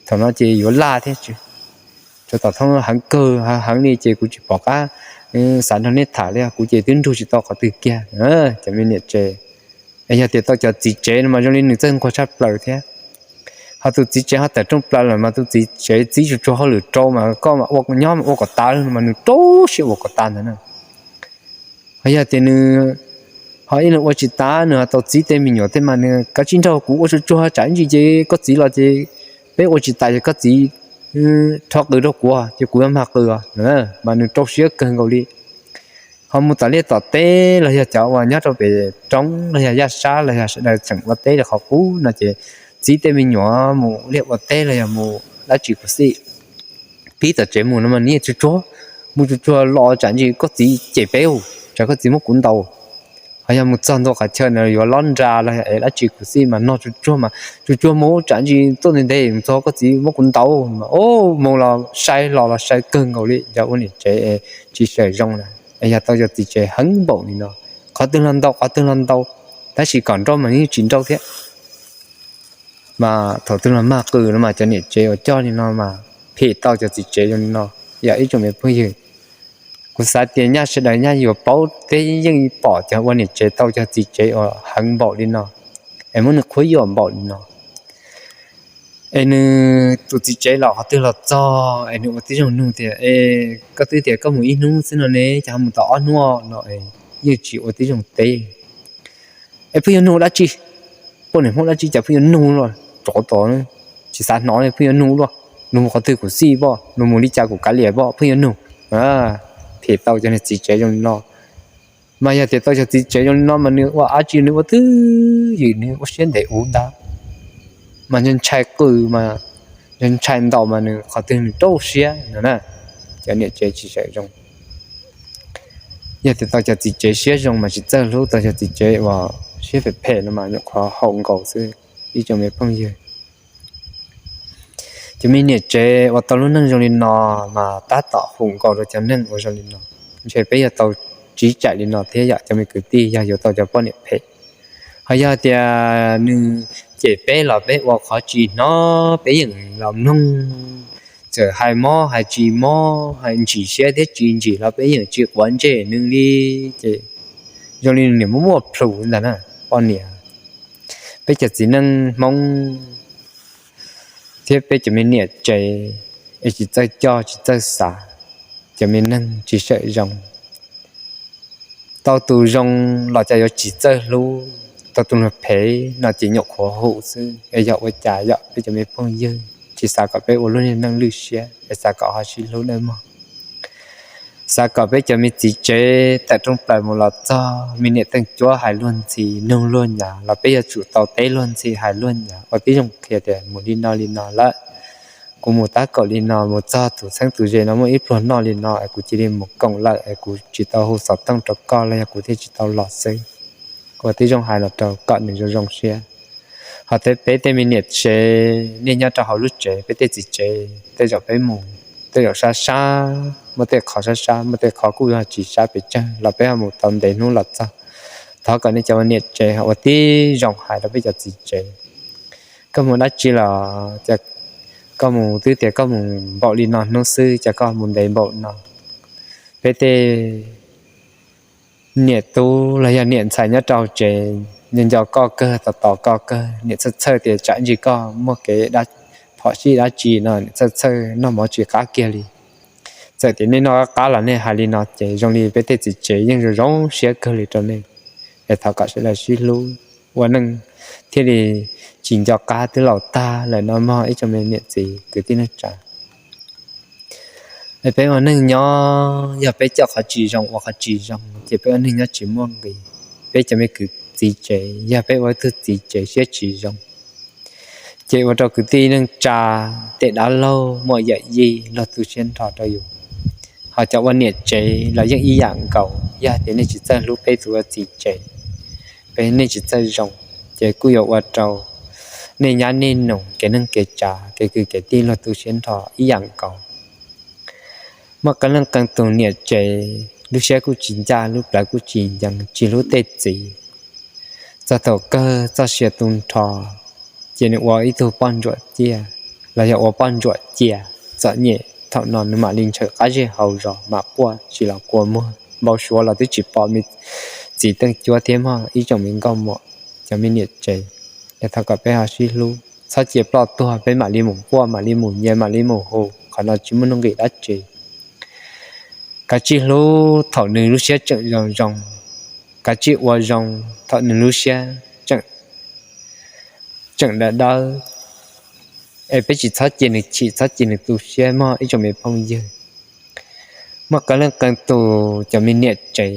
thaum no ces yuav laj thiab. Tsov tom thaub heev kawg heev li ces kuv tsis pom qab xav nrog nej tham li, kuv ces twb nrug tsis tau qhov twg kiag. Cov me niam tsev, es yog tias tau cov txiv tsev no mas zoo li nws txawj nquag tshaj plaws thiab. Ho tus txiv tsev ho tawm rooj plaws lawm mas tus txiv tsev txib tsuag tsuag hauj lwm rau mas koj mas ua nyob mas ua kom tas li no mas nws rau siab ua kom tas ntawd na. Ho yog tias nws ho ib leeg ua tsis tas, nws ho tau txib tej me nyuam tej mas nws kav tsij nrog kuv ua tsuag tsuag tsam ib ntsis ces koj txiv los ces peb ua tsis tas ces koj txiv rho qws rau kuv ces kuv yuav mag qws os. Mas nws rau siab kawg nkaus li. Ho mus tom liaj tom teb los yog cov uas nyob rau pem roob los yog yaj sab los yog sawv daws tseem ua teb rau qhov qub no ces txib tej me nyuam mus liaj ua teb los yog mus dab tsi kuv xij pib tom tsev mus no mas nws yeej tsuag tsuag, mus tsuag tsuag los tsam ntsis koj txiv cem peb, tsam koj txiv muab kuv ntaus. Ho yog mus txog ntua qhov chaw ntawd yuav lob nra los yog es dab tsi kuv xij mas no tsuag tsuag mas tsuag tsuag mus tsam ntsis tuaj ntev ntev mus txog koj txiv muab kuv ntaus mas mus los sai hlo los sai kawg nkaus li. Cov ua niam tsev es tsis xyaw zoo na, es yog tau cov txiv tsev heev npaum li no, qhov twg los ntaus qhov twg los ntaus, tab sis kom nrauj mas yeej tsis nrauj thiab. Mas thaum twg los mag qws no mas cov niam tsev uas coj li no mas phem tau cov txiv tsev zoo li no. Yog ib tsoom me phooj ywg, kuv xav tias nyaj sawv daws nyaj yuav paub thiab yeej pom cov ua niam tsev tau cov txiv tsev uas heev npaum li no, es muab nws qhuab yuam npaum li no. Es nws tus txiv tsev los qhov twg los txog es nws ua tib zoo nug tias, Es koj twb tias koj mus ib hnub xwb no ne, cas ho mus tau ob hnub no es yeej tsis ua tib zoo teb. Es pheej yuav nug dab tsi? Poj niam Hmoob dab tsi cas pheej yuav nug luaj, tsov tom tsis xav hnov li pheej yuav nug luaj. Nug mus qhov twg kuv xij poj, nug mus li cas kuv kav liam poj, pheej yuav nug. Phem tau cov niag txiv tsev zoo li no. Mas yog tias tau cov txiv tsev zoo li no mas nws ua dab tsi nws ua twj ywm, nws ua siab ntev ua ntag. Mas ntshai qws mas, ntshai ntaus mas nws qhov twg nws rau siab no na. Cov niam tsev tsis xyaw zoo. Yog tias tau cov txiv tsev siab zoo mas tsis txawj hlub, tau cov txiv tsev uas siab phem phem no mas nyuam qhuav haum nkaus xwb, ib tsoom me phooj ywg. Cov me niam tsev uas tau lub neej zoo li no mas tab tom haum nkaus rau cov neeg uas zoo li no. Ntshe peb yog tau tsiv tsaim li no thiab yom cov me kwv tij, yog yuav tau cov poj niam phem. Ho yog tias nws cem peb los peb ua qhov tsis hnov, peb yeej los mloog, txawm hais mob hais tsis mob, hais ntsim siab thiab tsis ntsim los peb yeej tsis quav ntsej nws li. Ces zoo li nws niam muaj muaj plhus ntag na, poj niam. Peb cov txiv neej Hmoob thiab peb cov me niam tsev es tsis txawj coj tsis txawj xav, cov me neeg tsis xyaw zoo. Tau tus zoo los cas yuav tsis txawj hlub, tau tus luag phem no ces nyuam qhuav haum xwb. Es yog ua cas yom peb cov me phooj ywg, tsis xav kom peb ua lub niag neej lwj siab es xav kom ho sib hlub nawb mog. Xav kom peb cov me txiv tsev tawm rooj plaws mus los txog, me niam teej cuab hais luag ntxhi nug luag nyav los peb yuav tsum tau teb luag ntxhi hais luag nyav ua tib zoo qhia tias mus li no li no lawm, kuv mus tab kaum li no, mus txog tus txheeb tus ze no muaj ib pluag noj li no es kuv cia li mus koom lawm es kuv tsis tau hu xov tooj rau koj los yog kuv thiaj tsis tau los xwb. Ua tib zoo hais los rau kom nws zoo zoo siab. Ho thiab peb tej me niam tsev, nej nyob rau hauv lub tsev, peb tej txiv tsev tej zaum peb mus, tej zaum sab sab, muaj tej qhov sab sab, muaj tej qhov kuj yog tsis sab pes tsawg los peb ho mus tau ntev hnub los txog. Thov kom nej cov ua niam tsev ho ua tib zoo hais rau peb cov txiv tsev. koj mus dab tsi los, koj mus twb tias koj mus npaum li no hnub xwb, cas koj mus ntev npaum no? Peb tej niam tub los yog niam ntxhais nyob rau tsev, nco nco koj kawg, tos tos koj kawg. Niam txhawj txhawj tias tsam ntsis koj muaj kev phom sij dab tsi no, niam txhawj txhawj noj mov tsis qab kiag li. Txawm tias nej noj qab qab los nej hais li no ces zoo li peb tej txiv tsev yeej zoo zoo siab kawg li rau nej. Es thov kom sawv daws sib hlub, ua neej thiaj li tsis nco qab, twb laus tag lawm no mog ib tsoom me niam txiv kwv tij neej tsa. Es peb ua neej nyob, yog peb coj qhov tsis zoo ua qhov tsis zoo ces peb ua neej nyob tsis muaj nqis. Peb cov me kwv txiv tsev, yog peb ua ib tug txiv tsev siab tsis zoo ces ua rau kwv tij neej tsa, tej dab laug muaj yawm yij luag tu siab nrho rau yus. Ho cov ua niam tsev los yeej ib yam nkaus, yog tias nej tsis txawj hlub peb tus ua txiv tsev, peb nej tsis txawj zoo, ces kuj yuav ua rau nej nyab nej nus, kev neej kev tsav, kev kwv kev tij luag tu siab nrho ib yam nkaus. Muaj qee leej qee tus niam tsev lub siab kuj tsis ncaj, lub plawv kuj tsis ncees, tsis hlub tej txiv. Txog thaum kawg txoj sia tu nrho, ces nws ua ib tug poj ntsuam ciaj, los yog ua poj ntsuam cia, txom nyem. Thaum no nws mam li ntshaw qab zej hauv zos, mam quaj tsis los kua muag, npau suav los twb tsis pom me txiv teej cuab thiab mog ib tsoom me nkauj muam, cov me niam tsev. Es thov kom peb ho sib hlub, txhob cia ploj tuag peb mam li mus quaj, mam li mus nyiav, mam li mus hu, qhov no tsis muaj nuj nqis dab tsi. Kav tsij hlub thaum nws lub siab tseem zoo zoo, kav tsij ua zoo thaum nws lub siab tseem dawb dawb. Es peb tsis txhob cia nws chim, txhob cia nws tu siab mog ib tsoom me phooj ywg. Muaj qee leej qee tus cov me niam tsev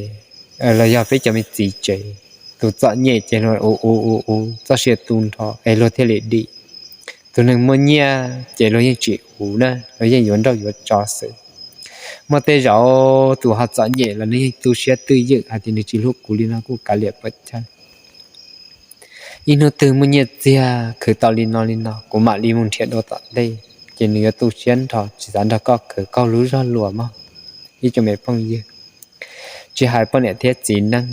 los yog peb cov me txiv tsev, tus txom nyem ces luag ua ua ua ua txoj sia tu nrho es luag thiaj li dim. Tus neeg muaj nyiaj ces luag yeej tsis ua na, luag yeej yuav nrauj yuav tso xwb. Muaj tej zaum tus ho txom nyem los nws yeej tu siab twj ywm hais tias nws tsis hlub kuv li no kuj kav liam pam chawj. Ib hnub twg muaj nyiaj txiag khwv tau li no li no kuv mam li mus nrhiav dua tom ntej, ces nws yuav tu siab nrho tsis xav nrog koj khwv, qaug lub zog luas mog ib tsoom me phooj ywg. Tsis hais poj niam thiab txiv neej,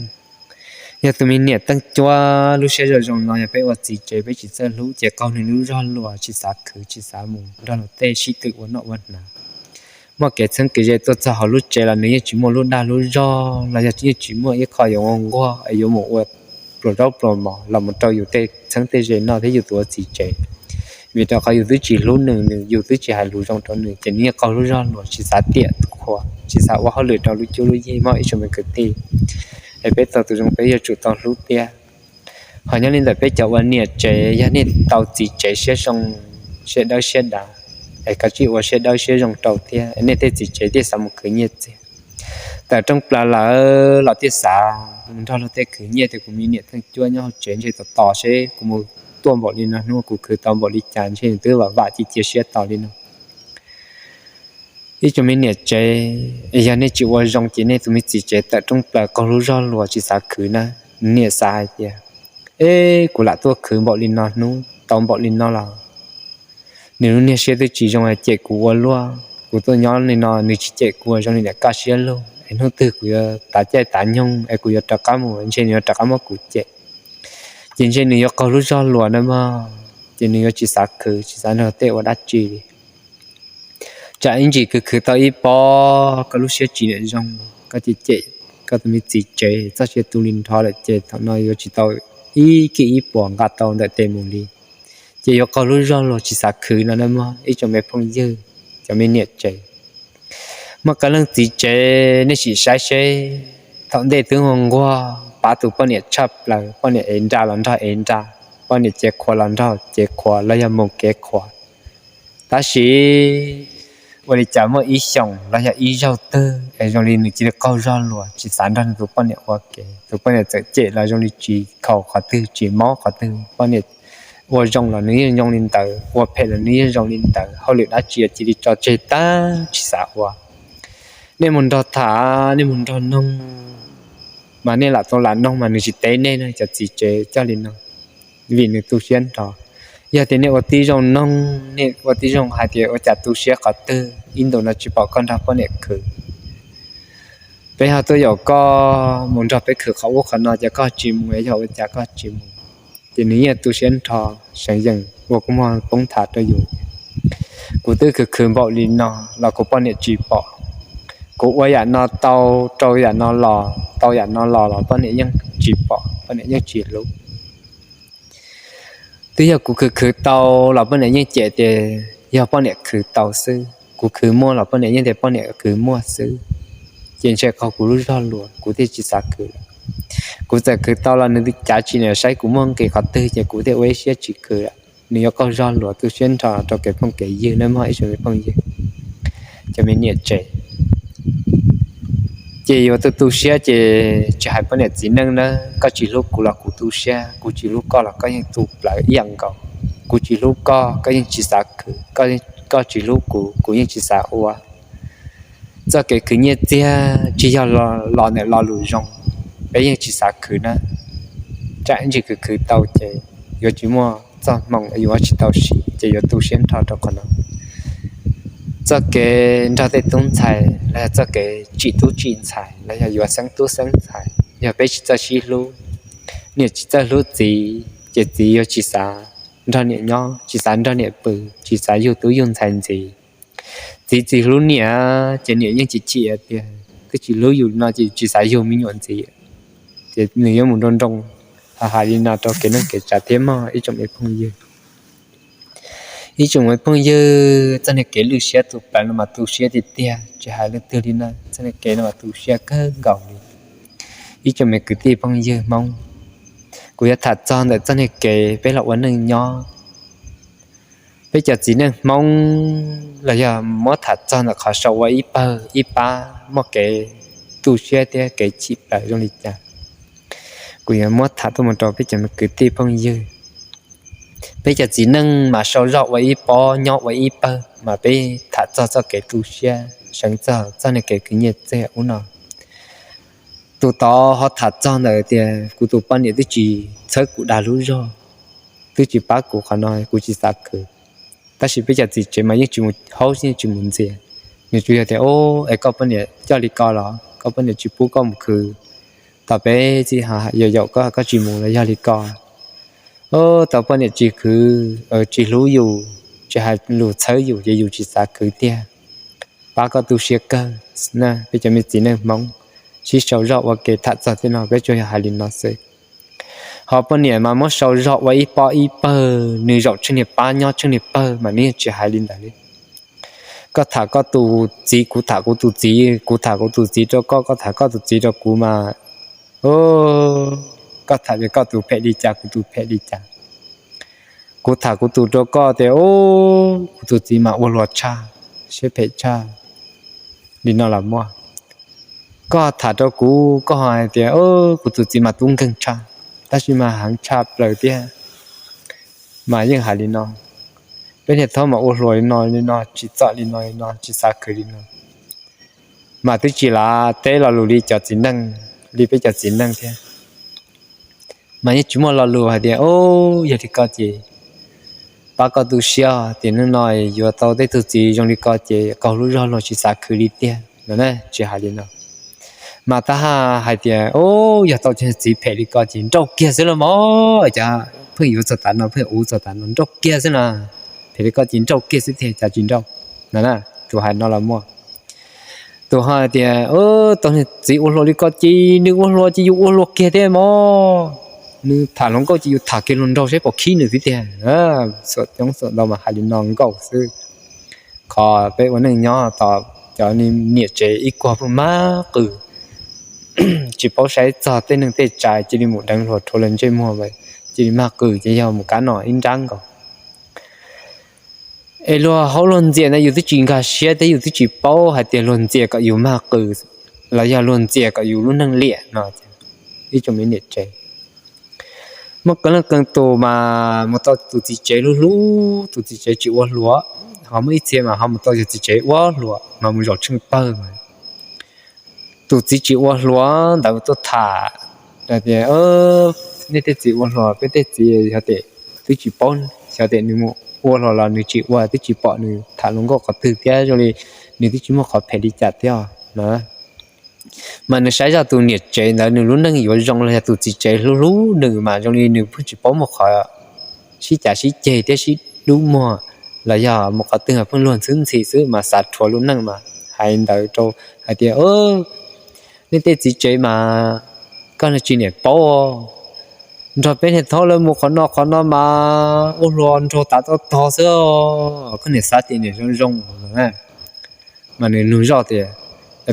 yog tus me niam teej cuab lub siab zoo zoo no yog peb ua txiv tsev peb tsis txawj hlub ces qaug nws lub zog luas tsis xav khwv tsis xav mus nrog luag tej sib tw ua noj ua hnav. Muaj kev txheeb kev ze tuaj txog hauv lub tsev los nws yeej tsis muaj lub dag lub zog los yog yeej tsis muaj ib qho yuav ua nquag es yuav mus ua pluas zaub pluas mov los mus rau yus tej txheeb tej ze noj thiab yus tus ua txiv tsev. Vim rau qhov yus twb tsis hlub nws, nws yus twb tsis hais lus zoo rau nws ces nws yeej qaug lub zog luas tsis xav tiam qhua, tsis xav ua hauj lwm rau lub cuab lub yig mog ib tsoom me kwv tij. Es peb tau tus zoo peb yuav tsum tau hlub thiab. Ho nyob li ntawm peb cov ua niam tsev, yog nej tau txiv tsev siab zoo, siab dawb siab dav, es kav tsij ua siab dawb siab zoo rau thiab, nej tej txiv tsev thiaj xav mus khwv nyiaj txiag. Tawm rooj plaws lawm los thiaj xav mus nrog luag tej khwv nyiaj, tias kuv me niam teej cuab nyob hauv tsev ntshe tos tos seb kuv mus tuaj npaum li no hnub kuv khwv tau npaum li cas, ntshe nws twb vam vam cia cia siab tos li no. Ib tsoom me niam tsev, yog nej tsis ua zoo ces nej tus me txiv tsev tawm rooj plaws qaug lub zog luas tsis xav khwv na. Niam xav hais tias, eb, kuv lam tuaj khwv npaum li no hnub, tau npaum li no los nws lub niag siab twb tsis zoo es cem kuv ua luaj. Kuv tuaj nyob li no nws tsis cem kuv, zoo li niam kaj siab lug, es hnub twg kuv yuav tav caij tav nyoog es kuv yuav rov qab mus ntshe nws yuav rov qab muab kuv cem. Ces ntshe nws yuav qaug lub zog luas na mog, ces nws yuav tsis xav khwv tsis xav nrog tej ua dab tsi li. Tsam ib ntsis khwv khwv tau ib pob koj lub siab tsis niam zoo, koj cem cem koj tus me txiv tsev txoj sia tu li nrho lawm ces thaum no yuav tsis tau ib kis ib puas nqa tau ntawm tes mus li. Ces yuav qaug lub zog luas tsis xav khwv no na mog ib tsoom me phooj ywg, cov me niam tsev. Muaj qee leej txiv tsev nej sim saib seb, thaum ntej twb nquag nquag pab tus poj niam tshaj plaws, poj niam ev nra los nrog ev nra, poj niam cev qhuas los nrog cev qhuas los yog mus kev qhuas. Tab sis ua li cas muaj ib xyoos los yog ib zaug twg es zoo li nws cia li qaug zog luas tsis xav nrog nws tus poj niam ua ke, tus poj niam txawm cem los zoo li tsis khaus qhov twg tsis mob qhov twg, poj niam ua zoo los nws yeej zoo li ntawd, ua phem los nws yeej zoo li ntawd, hauj lwm dab tsi cia li tso tseg tag tsis xav ua. Nej mus nrog tham, nej mus nrog noog, mas nej lam tau lam noog mas nws tsis teb nej na cov txiv tsev coj li no, vim nws tu siab nrho. Yog tias nej ua tib zoo noog, nej ua tib zoo hais tias ua cas tu siab qhov twg ib ntus no tsis pom koj nrog poj niam khwv, peb ho tuaj yaum koj mus nrog peb khwv qhov ub qhov no ces koj tsis mus, yog ua cas koj tsis mus? Ces nws yeej tu siab nrho, seev yees ua kua muag poob tham rau yus. Kuv twb khwv khwv npaum li no los kuv poj niam tsis pom. Kuv ua yam no tau rau yam no los, tau yam no los los poj niam yeej tsis pom, poj niam yeej tsis hlub. Twb yog kuv khwv khwv tau los poj niam yeej cem tias yog poj niam khwv tau xwb, kuv khwv muaj los poj niam yeej tias poj niam khwv muaj xwb. Ces ntshe qhov kuv lub zog luas kuv thiaj tsis xav khwv lawm. Kuv txawm khwv tau los nws cav tsis niam saib kuv muaj nqis qhov twg ces kuv thiaj ua ib siab tsis khwv lawm. Nws yuav qaug zog luas tu siab nrho rau kev phooj kev ywg nawb mog ib tsoom me phooj ywg, cov me niam tsev. Ces yuav tu tu siab ces tsis hais poj niam txiv neej na, koj tsis hlub kuv los kuv tu siab, kuv tsis hlub koj los koj yeej tu plaws ib yam nkaus. Kuv tsis hlub koj, koj yeej tsis xav khwv, koj tsis hlub kuv, kuv yeej tsis xav ua. Txoj kev khwv nyiaj txiag tsis yog los ntawm lo lus zoo, peb yeej tsis xav khwv na. Tsam ib ntsis khwv khwv tau ces yuav tsis muaj txoj hmoo, yuav ua tsis tau siv ces yuav tu siab nrho rau qhov no. Txoj kev nrog tej tub ntxhais los yog txoj kev tsim tub tsim ntxhais los yog yuav xeeb tub xeeb ntxhais, yog peb tsis txawj sib hlub, niam tsis txawj hlub txiv ces txiv yuav tsis xav nrog niam nyob, tsis xav nrog niam pw, tsis xav yug tub yug ntxhais ntxiv. Txiv tsis hlub niam ces niam yeej chim chim tias twb tsis hlub yus no ces tsis xav yug me nyuam ntxiv. Ces nws yuav mus nroo nroo hais li no rau kev neej kev tsav thiab mog ib tsoom me phooj ywg. Ib tsoom me phooj ywg, txoj niag kev lwj siab tus plaws no mas tu siab tiag tiag, tsis hais leej twg li na, txoj niag kev no mas tu siab kawg nkaus li. Ib tsoom me kwv tij phooj ywg Hmoob, kuv yuav tham txog ntawm txoj niag kev peb los ua neej nyob. Peb cov txiv neej Hmoob los yog muab tham txog ntawm qhov sau ua ib pawg ib pab muaj kev tu siab thiab kev chim plaws zoo li cas, kuv yuav muab tham tuaj mus rau peb cov me kwv tij phooj ywg. Peb cov txiv neej mas sau zog ua ib pob nyob ua ib pawg mas peb tham txog txoj kev tu siab, seev txog txoj niag kev khwv nyiaj txiag ub no. Tus tod ho tham txog ntawm tias kuv tus poj niam twb tsis txhawb kuv dag lub zog, twb tsis pab kuv qhov no kuv tsis xav khwv. Tab sis peb cov txiv tsev mas yeej tsis mus haub yeej tsis mus ntxias. Nws tsuas yog tias, es koj poj niam coj li ko los koj poj niam tsis pub koj mus khwv, tom peb txij yaum yaum koj koj tsis mus los yog li ko. Tau poj niam tsis khwv, tsis hlub yus, tsis hais lus txhawb yus ces yus tsis xav khwv tiag. Pab koj tu siab kawg na, peb cov me txiv neej Hmoob sib sau zog ua ke tham txog tej no peb tsuas yog hais li no xwb. Ho poj niam mas muab sau zog ua ib pob ib pawg, nws zaum tsheej niag pab nyob tsheej niag pawg mas nws yeej tsis hais li ntawd li. Koj tham koj tus txiv, kuv tham kuv tus txiv, kuv tham kuv tus txiv rau koj, koj tham koj tus txiv rau kuv mas, koj tham tias koj tus phem li cas kuv tus phem li cas. Kuv tham kuv tus rau koj tias, kuv tus txiv mas ua luag tshaj, siab phem tshaj, li no los muaj. Koj tham rau kuv koj ho hais tias kuv tus txiv mas tub nkeeg tshaj, tab sis mas heev tshaj plaws thiab. Mas yeej hais li no, peb niag thaub mas ua hluas li no li no, tsis txom li no li no, tsis xav khwv li no. Mas twb tsis lav teb lo lus li cov txiv neej, li peb cov txiv neej thiab. Mas yeej tsis muaj lo lus hais tias, yog li ko ces pab koj tu siab tias hnub no yuav tau tej tug txiv zoo li ko ces qaug lub zog luag tsis xav khwv li tiag no na, tsis hais li no. Mas tab hais tias, yog tau cov txiv phem li ko ces nrauj kiag xwb los mas, cas pheej yuav txog tav no pheej ua txog tav no, nrauj kiag xwb na. Phem li ko ces nrauj kiag xwb tiag, cas tsis nrauj no na. Tus hais no los muaj. Tus ho hais tias, tau niag txiv ua hluas li ko ces nws ua hluas ces yus ua hluas kiag thiab mog. Nws tham hluas nkauj ces yus tham kiag hluas nraug saib puas khib nws xwb tiag. Xuam coob xuam ntau mas hais li no nkaus xwb. Qhov peb ua neej nyob tos cov niam tsev ib kuag pheej mag qws, tsis paub saib txog tej neeg tej tsav, cia li mus deev hluas rhuav lawv ntsej muag, cia li mag qws ces yog mus kab no ib nrab nkaus. Es luag haub luag ntxias ntawd yus twb tsis nkag siab thiab yus twb tsis paub hais tias luag ntxias kom yus mag qws los yog luag ntxias kom yus lub neej liam no. Ib tsoom me niam tsev, muaj qee leej qee tus mas mus tau tus txiv tsev hlub hlub, tus txiv tsev tsis ua hluas, ho muaj ib txhia mas ho mus tau yog txiv tsev ua hluas mas mus zaum tsheej pawg mas tus txiv tsis ua hluas ntawd tuaj tham tias, nej tej txiv ua hluas, peb tej txiv xyov tes twb tsis paub, xyov tes nws mus ua hluas los nws tsis ua, twb tsis pom nws tham hluas nkauj qhov twg thiab, zoo li nws twb tsis muaj qhov phem li cas thiab no. Mas nws saib zoj tus niam tsev ntawd nws lub neej yuav zoo los yog tus txiv tsev hlub hlub nws mas zoo li nws pheej tsis paub muaj qhov sib cav sib ceg thiab sib dub muag, los yog mus qhov twg pheej luag ntxhwb ntxhi xwb mas xav rhuav lub neej mas hais ntawd rau hais tias, nej tej txiv tsev mas koj tsis niam paub, nrog peb niag thaub lawv mus qhov no qhov no mas ua hluas nraug tav tog tog xwb, koj niam xav tias niam zoo zoo. Mas nws nug zoj tias,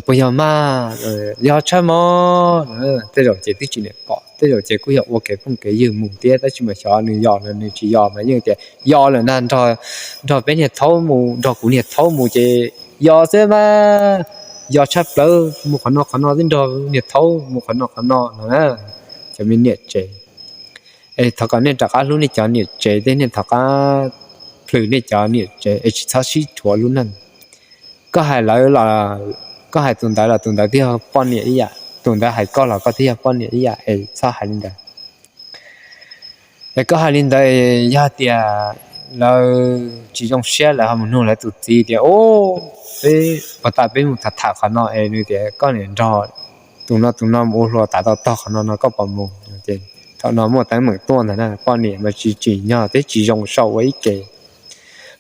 puas yog mas, yog tshaj mog. Tej zaum ces twb tsis niam pom, tej zaum ces kuj yog ua kev phooj kev ywg mus thiab, tab sis mas xyov nws yog los nws tsis yog mas yeej tias yog lawm ntag, nrog peb niag thaub mus, nrog kuv niag thaub mus ces yog xwb mas, yog tshaj plaws, mus qhov no qhov no twb nrog niag thaub mus qhov no qhov no no na. Cov me niam tsev, es thov kom nej rov qab hlub nej cov niam tsev thiab nej thov qab plhws nej cov niam tsev es tsis txhob sib rhuav lub neej. Koj hais lawv los, koj hais tus ntawd los tus ntawd twb yog poj niam ib yam, tus ntawd hais koj los koj twb yog poj niam ib yam es txhob hais li ntawd. Es koj hais li ntawd, yog tias lawv tsis zoo siab lawv ho mus nug lawv tus txiv tias, peb puag ta peb mus tham tham qhov no es nws tias koj niam nrog tus no tus no mus ua hluas tav tog tog qhov no no koj puas mus? Thaum no muaj teeb meem tuaj ntag na, poj niam mas tsis tsim nyog thiab tsis zoo sau ua ib ke.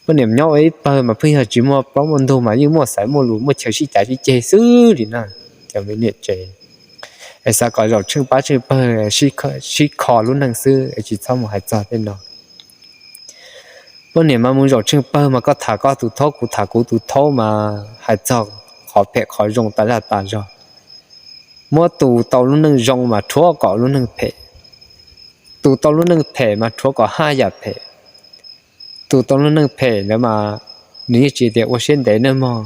Poj niam nyob ua ib pawg mas pheej yog tsis muaj plaub muaj ntug mas yeej muaj xaiv muaj lus muaj chaw sib cav sib ceg xwb li na. Cov me niam tsev, es xav kom zaum tsheej pab tsheej pawg, sib kho lub neej xwb es tsis txhob mus hais txog tej no. Poj niam mas mus zaum tsheej pawg mas koj tham koj tus thaub kuv tham kuv tus thaub mas hais txog qhov phem qhov zoo tas zaj tas zog. Muab tus tau lub neej zoo mas rhuav kom lub neej phem, tus tau lub neej phem mas rhuav kom haj yam phem. Tus tau lub neej phem ntawd mas nws yeej tsis tias ua siab ntev nawb mog,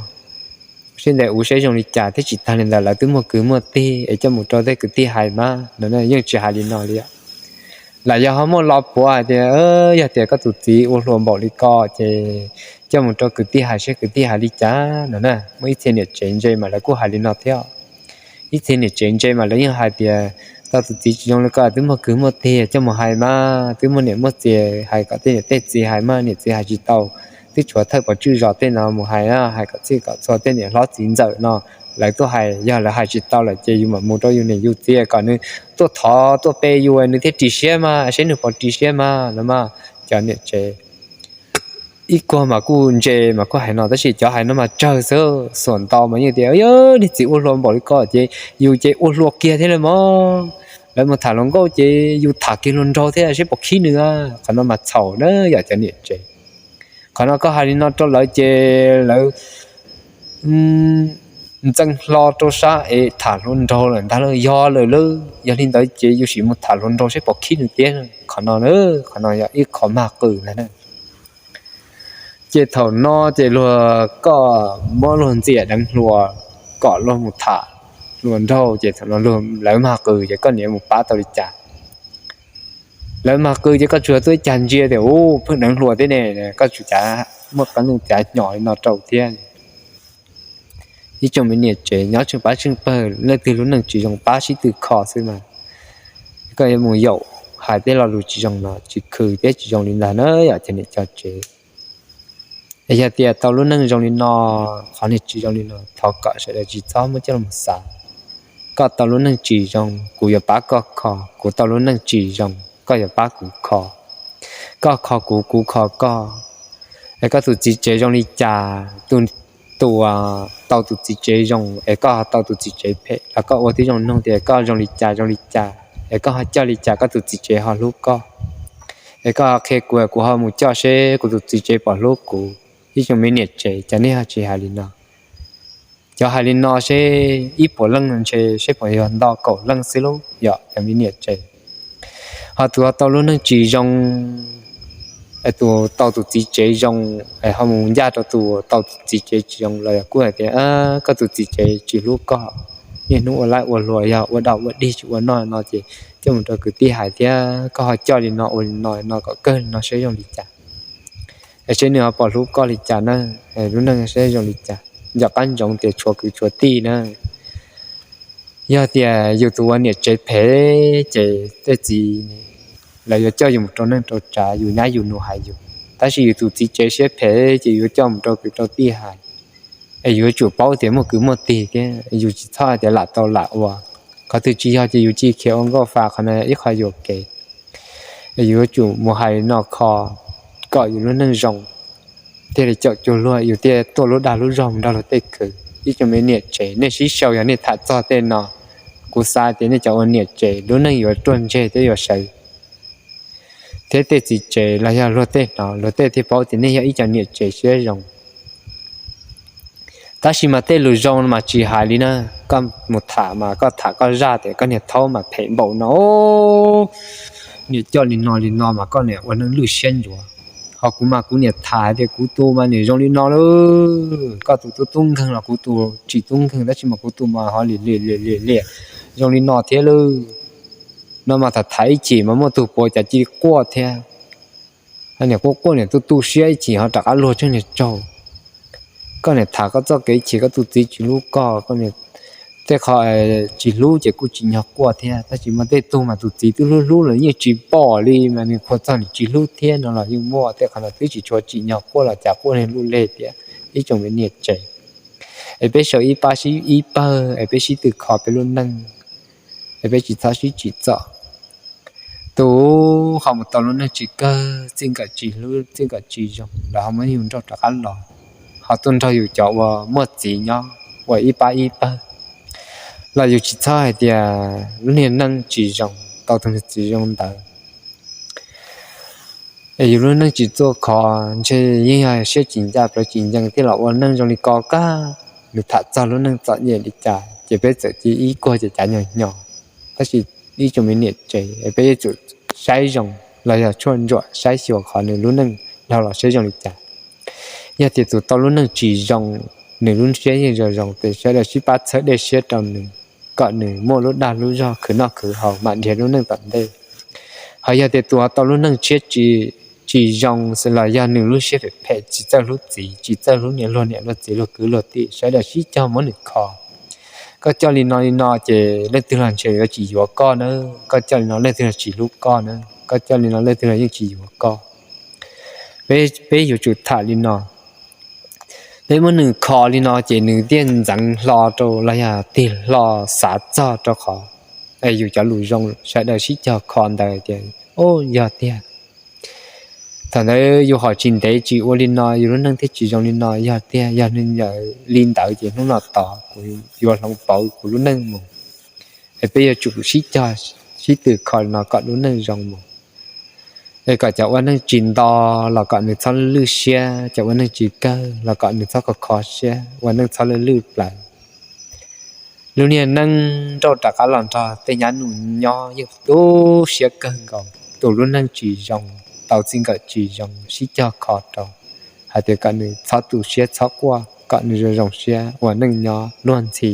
ua siab ntev ua siab zoo li cas thiab tsis tag li ntawd lawv twb muaj kwv muaj tij es coj mus rau tej kwv tij hais mas no yeej tsis hais li no li. Los yog ho muaj lo puav hais tias, yog tias koj tus txiv ua hluas npaum li ko ces coj mus rau kwv tij hais seb kwv tij hais li cas no na. Muaj ib txhia niam tsev ntse mas lawv kuj hais li no thiab. Ib txhia niam tsev ntse mas lawv yeej hais tias, tau tus txiv tsis zoo li ko twb muaj kwv muaj tij coj mus hais mas, twb muaj niam muaj txiv hais kom tej niam tej txiv hais mas niam txiv hais tsis tau, twb tshuav thawj pov tswj zos tej no mus hais, hais kom txhij kom txhua tej niam hlob txiv ntxawm no lawv tuaj hais, yog lawv hais tsis tau lawm ces yus mam mus rau yus niam yus txiv kom nws tuaj thov tuaj pe yus nws thiaj ris siab mas, seb nws puas ris siab mas no mas. Cov niam tsev ib kuag mas kuj ntse mas kuj hais no, tab sis cov hais no mas tsawg xwb, xuam ntau mas yeej tias, yog niag txiv ua hluas npaum li ko ces yus ces ua hluas kiag thiab li mog. Lawv mus tham hluas nkauj ces yus tham kiag hluas nraug thiab seb puas khib nws. Qhov no mas txhaum na yom cov niam tsev. Qhov no koj hais li no rau lawv ces lawv ntxeev hlo rau sab es tham hluas nraug lawm ntag lauj, yog lawm lauj. Yog li ntawd ces yus sim mus tham hluas nraug seb puas khib nws thiab. Qhov no, qhov no yog ib qho mag qws ntag na. Ces thaum no ces luag, koj muab luag ntxias deev hluas kom luag mus tham hluas nraug ces thaum no lawv mag qws ces koj niam mus pab tau li cas? Lawv mag qws ces koj tsuas tuaj ib cag ntsia tias, u, pheej deev hluas thiab ne, koj tsuas cav muaj qee leej cav hnyos li no rau thiab. Ib tsoom me niam tsev nyob tsheej pab tsheej pawg leej twg lub neej tsis zoo pab sib tw kho xwb mas, koj yuav mus yaum hais tej lo lus tsis zoo no tsis khw thiab tsis zoo li ntag na yom cov niam cov tsev. Yog tias tau lub neej zoo li no, qhov niag tsis zoo li no thov kom sawv daws tsis txhob muab coj los xav. Koj tau lub neej tsis zoo kuv yuav pab koj kho, kuv tau lub neej tsis zoo koj yuav pab kuv kho. Koj kho kuv kuv kho koj. Es koj tus txiv tsev zoo li cas, tus, tus tau tus txiv tsev zoo es koj tau tus txiv tsev phem los koj ua tib zoo nug tias koj zoo li cas zoo li cas, es koj ho coj li cas koj tus txiv tsev ho hlub koj. Es koj ho qhia kuv, kuv ho mus coj seb kuv tus txiv tsev puas hlub kuv. Ib tsoom me niam tsev, cov nej ho tsis hais li no. Cov hais li no seb ib puas leej ntshe seb puas yog nto kaum leej xwb lauj yom cov me niam tsev. Ho tus ho tau lub neej tsis zoo, tus tau tus txiv tsev zoo, ho mus ncaj rau tus tau tus txiv tsev tsis zoo los yog kuj hais tias koj tus txiv tsev tsis hlub koj, niaj hnub ua laib ua hluas yog ua dog ua dig tsis ua noj no ces coj mus rau kwv tij hais thiab koj ho coj li no ua li no no kom kawg li no seb zoo li cas. Es seb nws ho puas hlub koj li cas na, lub neej seb zoo li cas. Nco qab ntsoov tias tshuav kwv tshuav tij na. Yog tias yus tus ua niam tsev phem ces tej txiv lawv yuav coj yus mus rau neej rau tsav, yus nyab yus nus hais yus. Tab sis yus tus txiv tsev siab phem ces yuav coj mus rau kwv rau tij hais. Es yus yuav tsum paub tias muaj kwv muaj tij thiab, yus tsis txhob hais tias lam tau lam ua. Qhov twg tsis yog ces yus cia li khiav ua nkauj fa, qhov no ib qho yuam kev. Es yus yuav tsum mus hais no kho kom yus lub neej zoo, thiaj li caum cuag luag, yus thiaj tuaj lub dag lub zog mus nrog luag tej khwv. Ib tsoom me niam tsev, nej sib sau yog nej tham txog tej no, kuv xav tias nej cov ua niam tsev lub neej yuav ruaj ntseg thiab yuav sawv, thiab tej txiv tsev los yog luag tej hnov, luag tej thiaj paub tias nej yog ib cov niam tsev siab zoo. Tab sis mas tej lus zoo mas tsis hais li na. Koj mus tham mas koj tham koj zaj tias koj niag thaub mas phem npaum no, niam coj li no li no mas koj niam ua neej lwj siab ncuav. Ho kuv mas kuv niam tham tias kuv tus mas niam zoo li no lauj, koj tus tub tub nkeeg los kuv tus tsis tub nkeeg, tab sis mas kuv tus mas ho li li li li zoo li no thiab lauj. No mas tham tham ib chim mas muaj tug puav cas cia li quaj thiab. Niam quaj quaj niam tu tu siab ib chim ho rov qab luag tseeb niag tsaug. Koj niam tham koj txoj kev chim koj tus txiv tsis hlub koj, tej qho tsis hlub ces kuj tsis nyog quaj thiab, tab sis muaj tej tug mas tus txiv twb hlub hlub los yeej tsis pom li mas nws qhuas txog nws tsis hlub thiab no los yeej muaj. Tej qhov no twb tsis tshua tsim nyog quaj los cas quaj niag luj leg thiab. Ib tsoom me niam tsev, es peb sau ib pab sib ib pawg es peb sib tw kho peb lub neej, es peb tsis txhob sib tsim txom. Tus ho mus tau lub neej tsis kawg, txij nkawm tsis hlub txij nkawm tsis zoo los ho muab yus nrauj rov qab los, ho tuaj nrog yus cov uas muaj txiv nyob ua ib pab ib pawg, los yus tsis txhob hais tias lub niag neej tsis zoo tau tus niag txiv zoo ntawd. Es yus lub neej tsis txuaj khov ntshe yeej yog siab tsis ncaj plawv tsis ncees thiaj los ua neej zoo li ko kag. Nws tham txog lub neej txom nyem li cas ces peb txawm cia ib kuag ces cav nyos nyos. Tab sis ib tsoom me niam tsev es peb yuav tsum saib zoo los yog tshuaj ntsuam saib xyuas qhov nws lub neej dhau los siab zoo li cas. Yog tias tus tau lub neej tsis zoo, nws lub siab yeej zoo zoo ces sawv daws sib pab txhawb dej siab rau nws, kom nws muaj lub dag lub zog khwv noj khwv haus mam nrhiav lub neej tom ntej. Ho yog tias tus tau lub neej tshiab tsis zoo los yog nws lub siab phem phem tsis txawj hlub txiv tsis txawj hlub niam luag niam luag txiv luag kwv luag tij, sawv daws sib cog muab nws kho. Koj coj li no li no ces leej twg los ntshe yuav tsis yuav koj na, koj coj li no leej twg los tsis hlub koj na, koj coj li no leej twg los yeej tsis yuav koj. Peb yuav tsum tham li no, peb muab nws kho li no ces nws thiaj ntxeev hlo rau los yog tig hlo xav txog rau qhov yus cov lus zoo sawv daws sib cog kho ntawd tias, o, yog tiag. Thaum ntawd yus hom tsis ntev tsis ua li no yus lub neej thiaj tsis zoo li no, yog tiag, yog li ntawd ces hnub no tod kuv yuav hloov pauv kuv lub neej mus. Es peb yuav tsum sib cog sib tw kho li no kom lub neej zoo mus. Es kom cov ua neej tsis nto los kom nws txhob lwj siab, cov ua neej tsis kawg los kom nws txhob kho kho siab, ua neej txhob lwj lwj plaws. Lub niag neej nrauj rov qab los nrog tej nyab nus nyob yeej tu siab kawg nkaus. Tus lub neej tsis zoo, tau txij nkawm tsis zoo sib cog kho rau hais tias kom nws txhob tu siab txhob quaj, kom nws zoo zoo siab ua neej nyob luag ntxhi.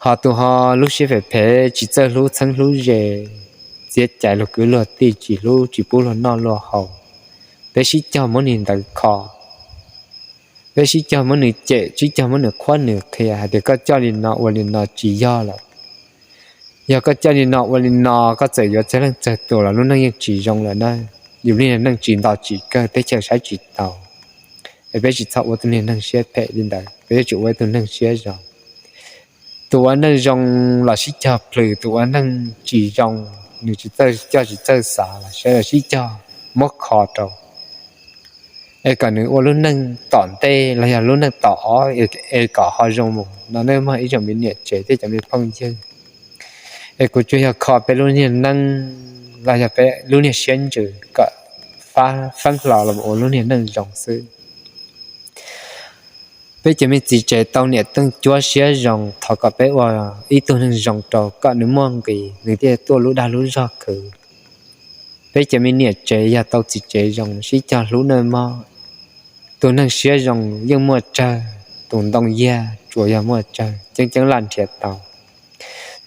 Ho tus ho lub siab phem phem tsis txawj hlub txheeb hlub ze, txiav cai luag kwv luag tij tsis hlub tsis pub luag noj luag haus, peb sib cog muab nws ntawd kho. Peb sib cog muab nws cem, sib cog muab nws qhuab nws qhia hais tias koj coj li no ua li no tsis yog lawm. Yog koj coj li no ua li no koj txawm yuav txawg leej txawg tus los lub neej yeej tsis zoo lawm na. Yus niag neej tsis nto tsis kawg teb chaws saib tsis taus. Es peb tsis txhob ua tus niag neeg siab phem li ntawd, peb yuav tsum ua ib tug neeg siab zoo. Tus ua neej zoo los sib cog plhws, tus ua neej tsis zoo, nws tsis txawj coj tsis txawj xav los sawv daws sib cog muab kho rau, es kom nws ua lub neej tom ntej los yog lub neej tom ob es kom ho zoo mus no nawb mog ib tsoom me niam tsev thiab cov me phooj ywg. Es kuv tsuas yog kho peb lub niag neej los yog peb lub niag siab ntsws kom feeb hlo los ua lub niag neej zoo xwb. Peb cov me txiv tsev tau niam teej cuab siab zoo, thov kom peb ua ib tug neeg zoo rau kom nws muaj nqis, nws thiaj tuaj lub dag lub zog khwv. Peb cov me niam tsev yog tau txiv tsev zoo, sib cog hlub nawb mog. Tus neeg siab zoo yeej muaj tsawg, tus ntoo yag tsuas yog muaj tsawg, ceeb ceeb laj nrhiav tau.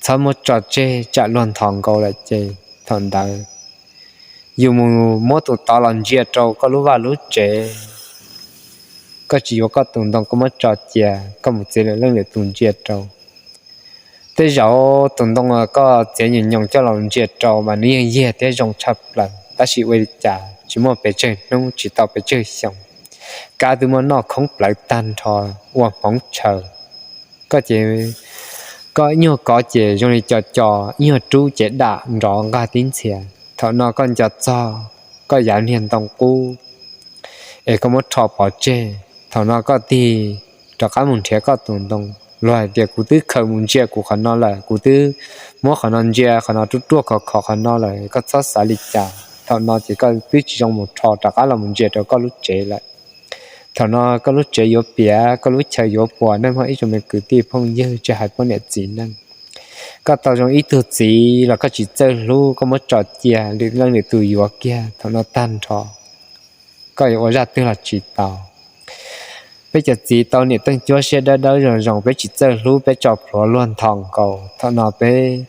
Txhob muab tso tseg, tsam luag nthos nkaus lawm ces thaum ntawd yus mus muab tus tod los ntsia rau koj lub vaj lub tsev. Koj tsis yuav koj tus ntoo koj muab tso cia, koj mus txiav lwm leej lwm tus ntsia rau. Tej zaum tus ntoo koj txiav nyoos nyoos coj los ntsia rau mas nws yeej yiag thiab zoo tshaj plaws, tab sis ua li cas tsis muaj pes tsawg hnub tsis tau pes tsawg xyoo, kab twb muab noj khoob plawv tag nrho ua hmoov tshaws. Koj ces koj ib nyuag kov ces zoo li co co, ib nyuag rub ces dam nrov nqaj tib ntxhias. Thaum no koj nco txog koj yav niag ntoo qub es koj muab rho pov tseg. Thaum no koj tig rov qab mus nrhiav koj tus ntoo. Luag hais tias kuv twb khaws mus ntsia kuv qhov no lawm, kuv twb muab qhov no ntsia qhov no ruaj ruaj khov khov qhov no lawm, koj txhob xav li cas. Thaum no ces koj twb tsis zoo mus rho rov qab los mus ntsia rau koj lub tsev lawm. Thaum no koj lub tsev yuav piav, koj lub chaw yuav puas, nej muaj ib tsoom me kwv tij phooj ywg tsis hais poj niam txiv neej. Koj tau zoo ib tug txiv los koj tsis txawj hlub, koj muab tso cia, lwm leej lwm tus yuav kiag, thaum no tag nrho koj yuav ua zaj twg los tsis tau. Peb cov txiv tau niam teej cuab siab dawb dawb zoo zoo, peb tsis txawj hlub, peb tso plhuav luag nthos nkaus. Thaum no peb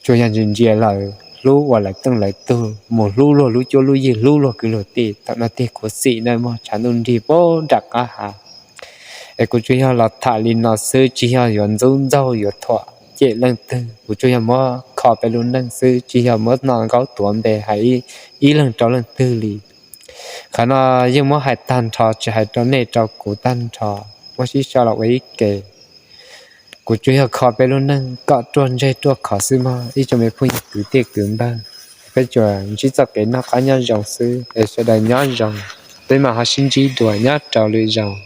tsuas yog ntsia ntsia lawv, hlub ua lawv teej lawv tug, mus hlub luag lub cuab lub yig, hlub luag kwv luag tij. Thaum no tig khuv xim na, muag tshav ntuj nrig puag nram qab hav. Es kuv tsuas yog los tham li no xwb, tsis yog yuav ntxub ntxaug yuav thuam cem leej twg, kuv tsuas yog muab kho peb lub neej xwb, tsis yog muab noj nkaub tuav npe hais ib leeg rau leej twg li. Qhov no yeej muab hais tag nrho, tsis hais rau nej rau kuv tag nrho, muab sib sau los ua ib ke. Kuv tsuas yog kho peb lub neej kom ruaj ntseg ruaj khov xwb mog ib tsoom me phooj ywg kwv tij kwv npawg. Peb tsuas ntsib txoj kev noj qab nyob zoo xwb es sawv daws nyob zoo. Peb mam ho sib ntsib dua nyob rau lwm zaus.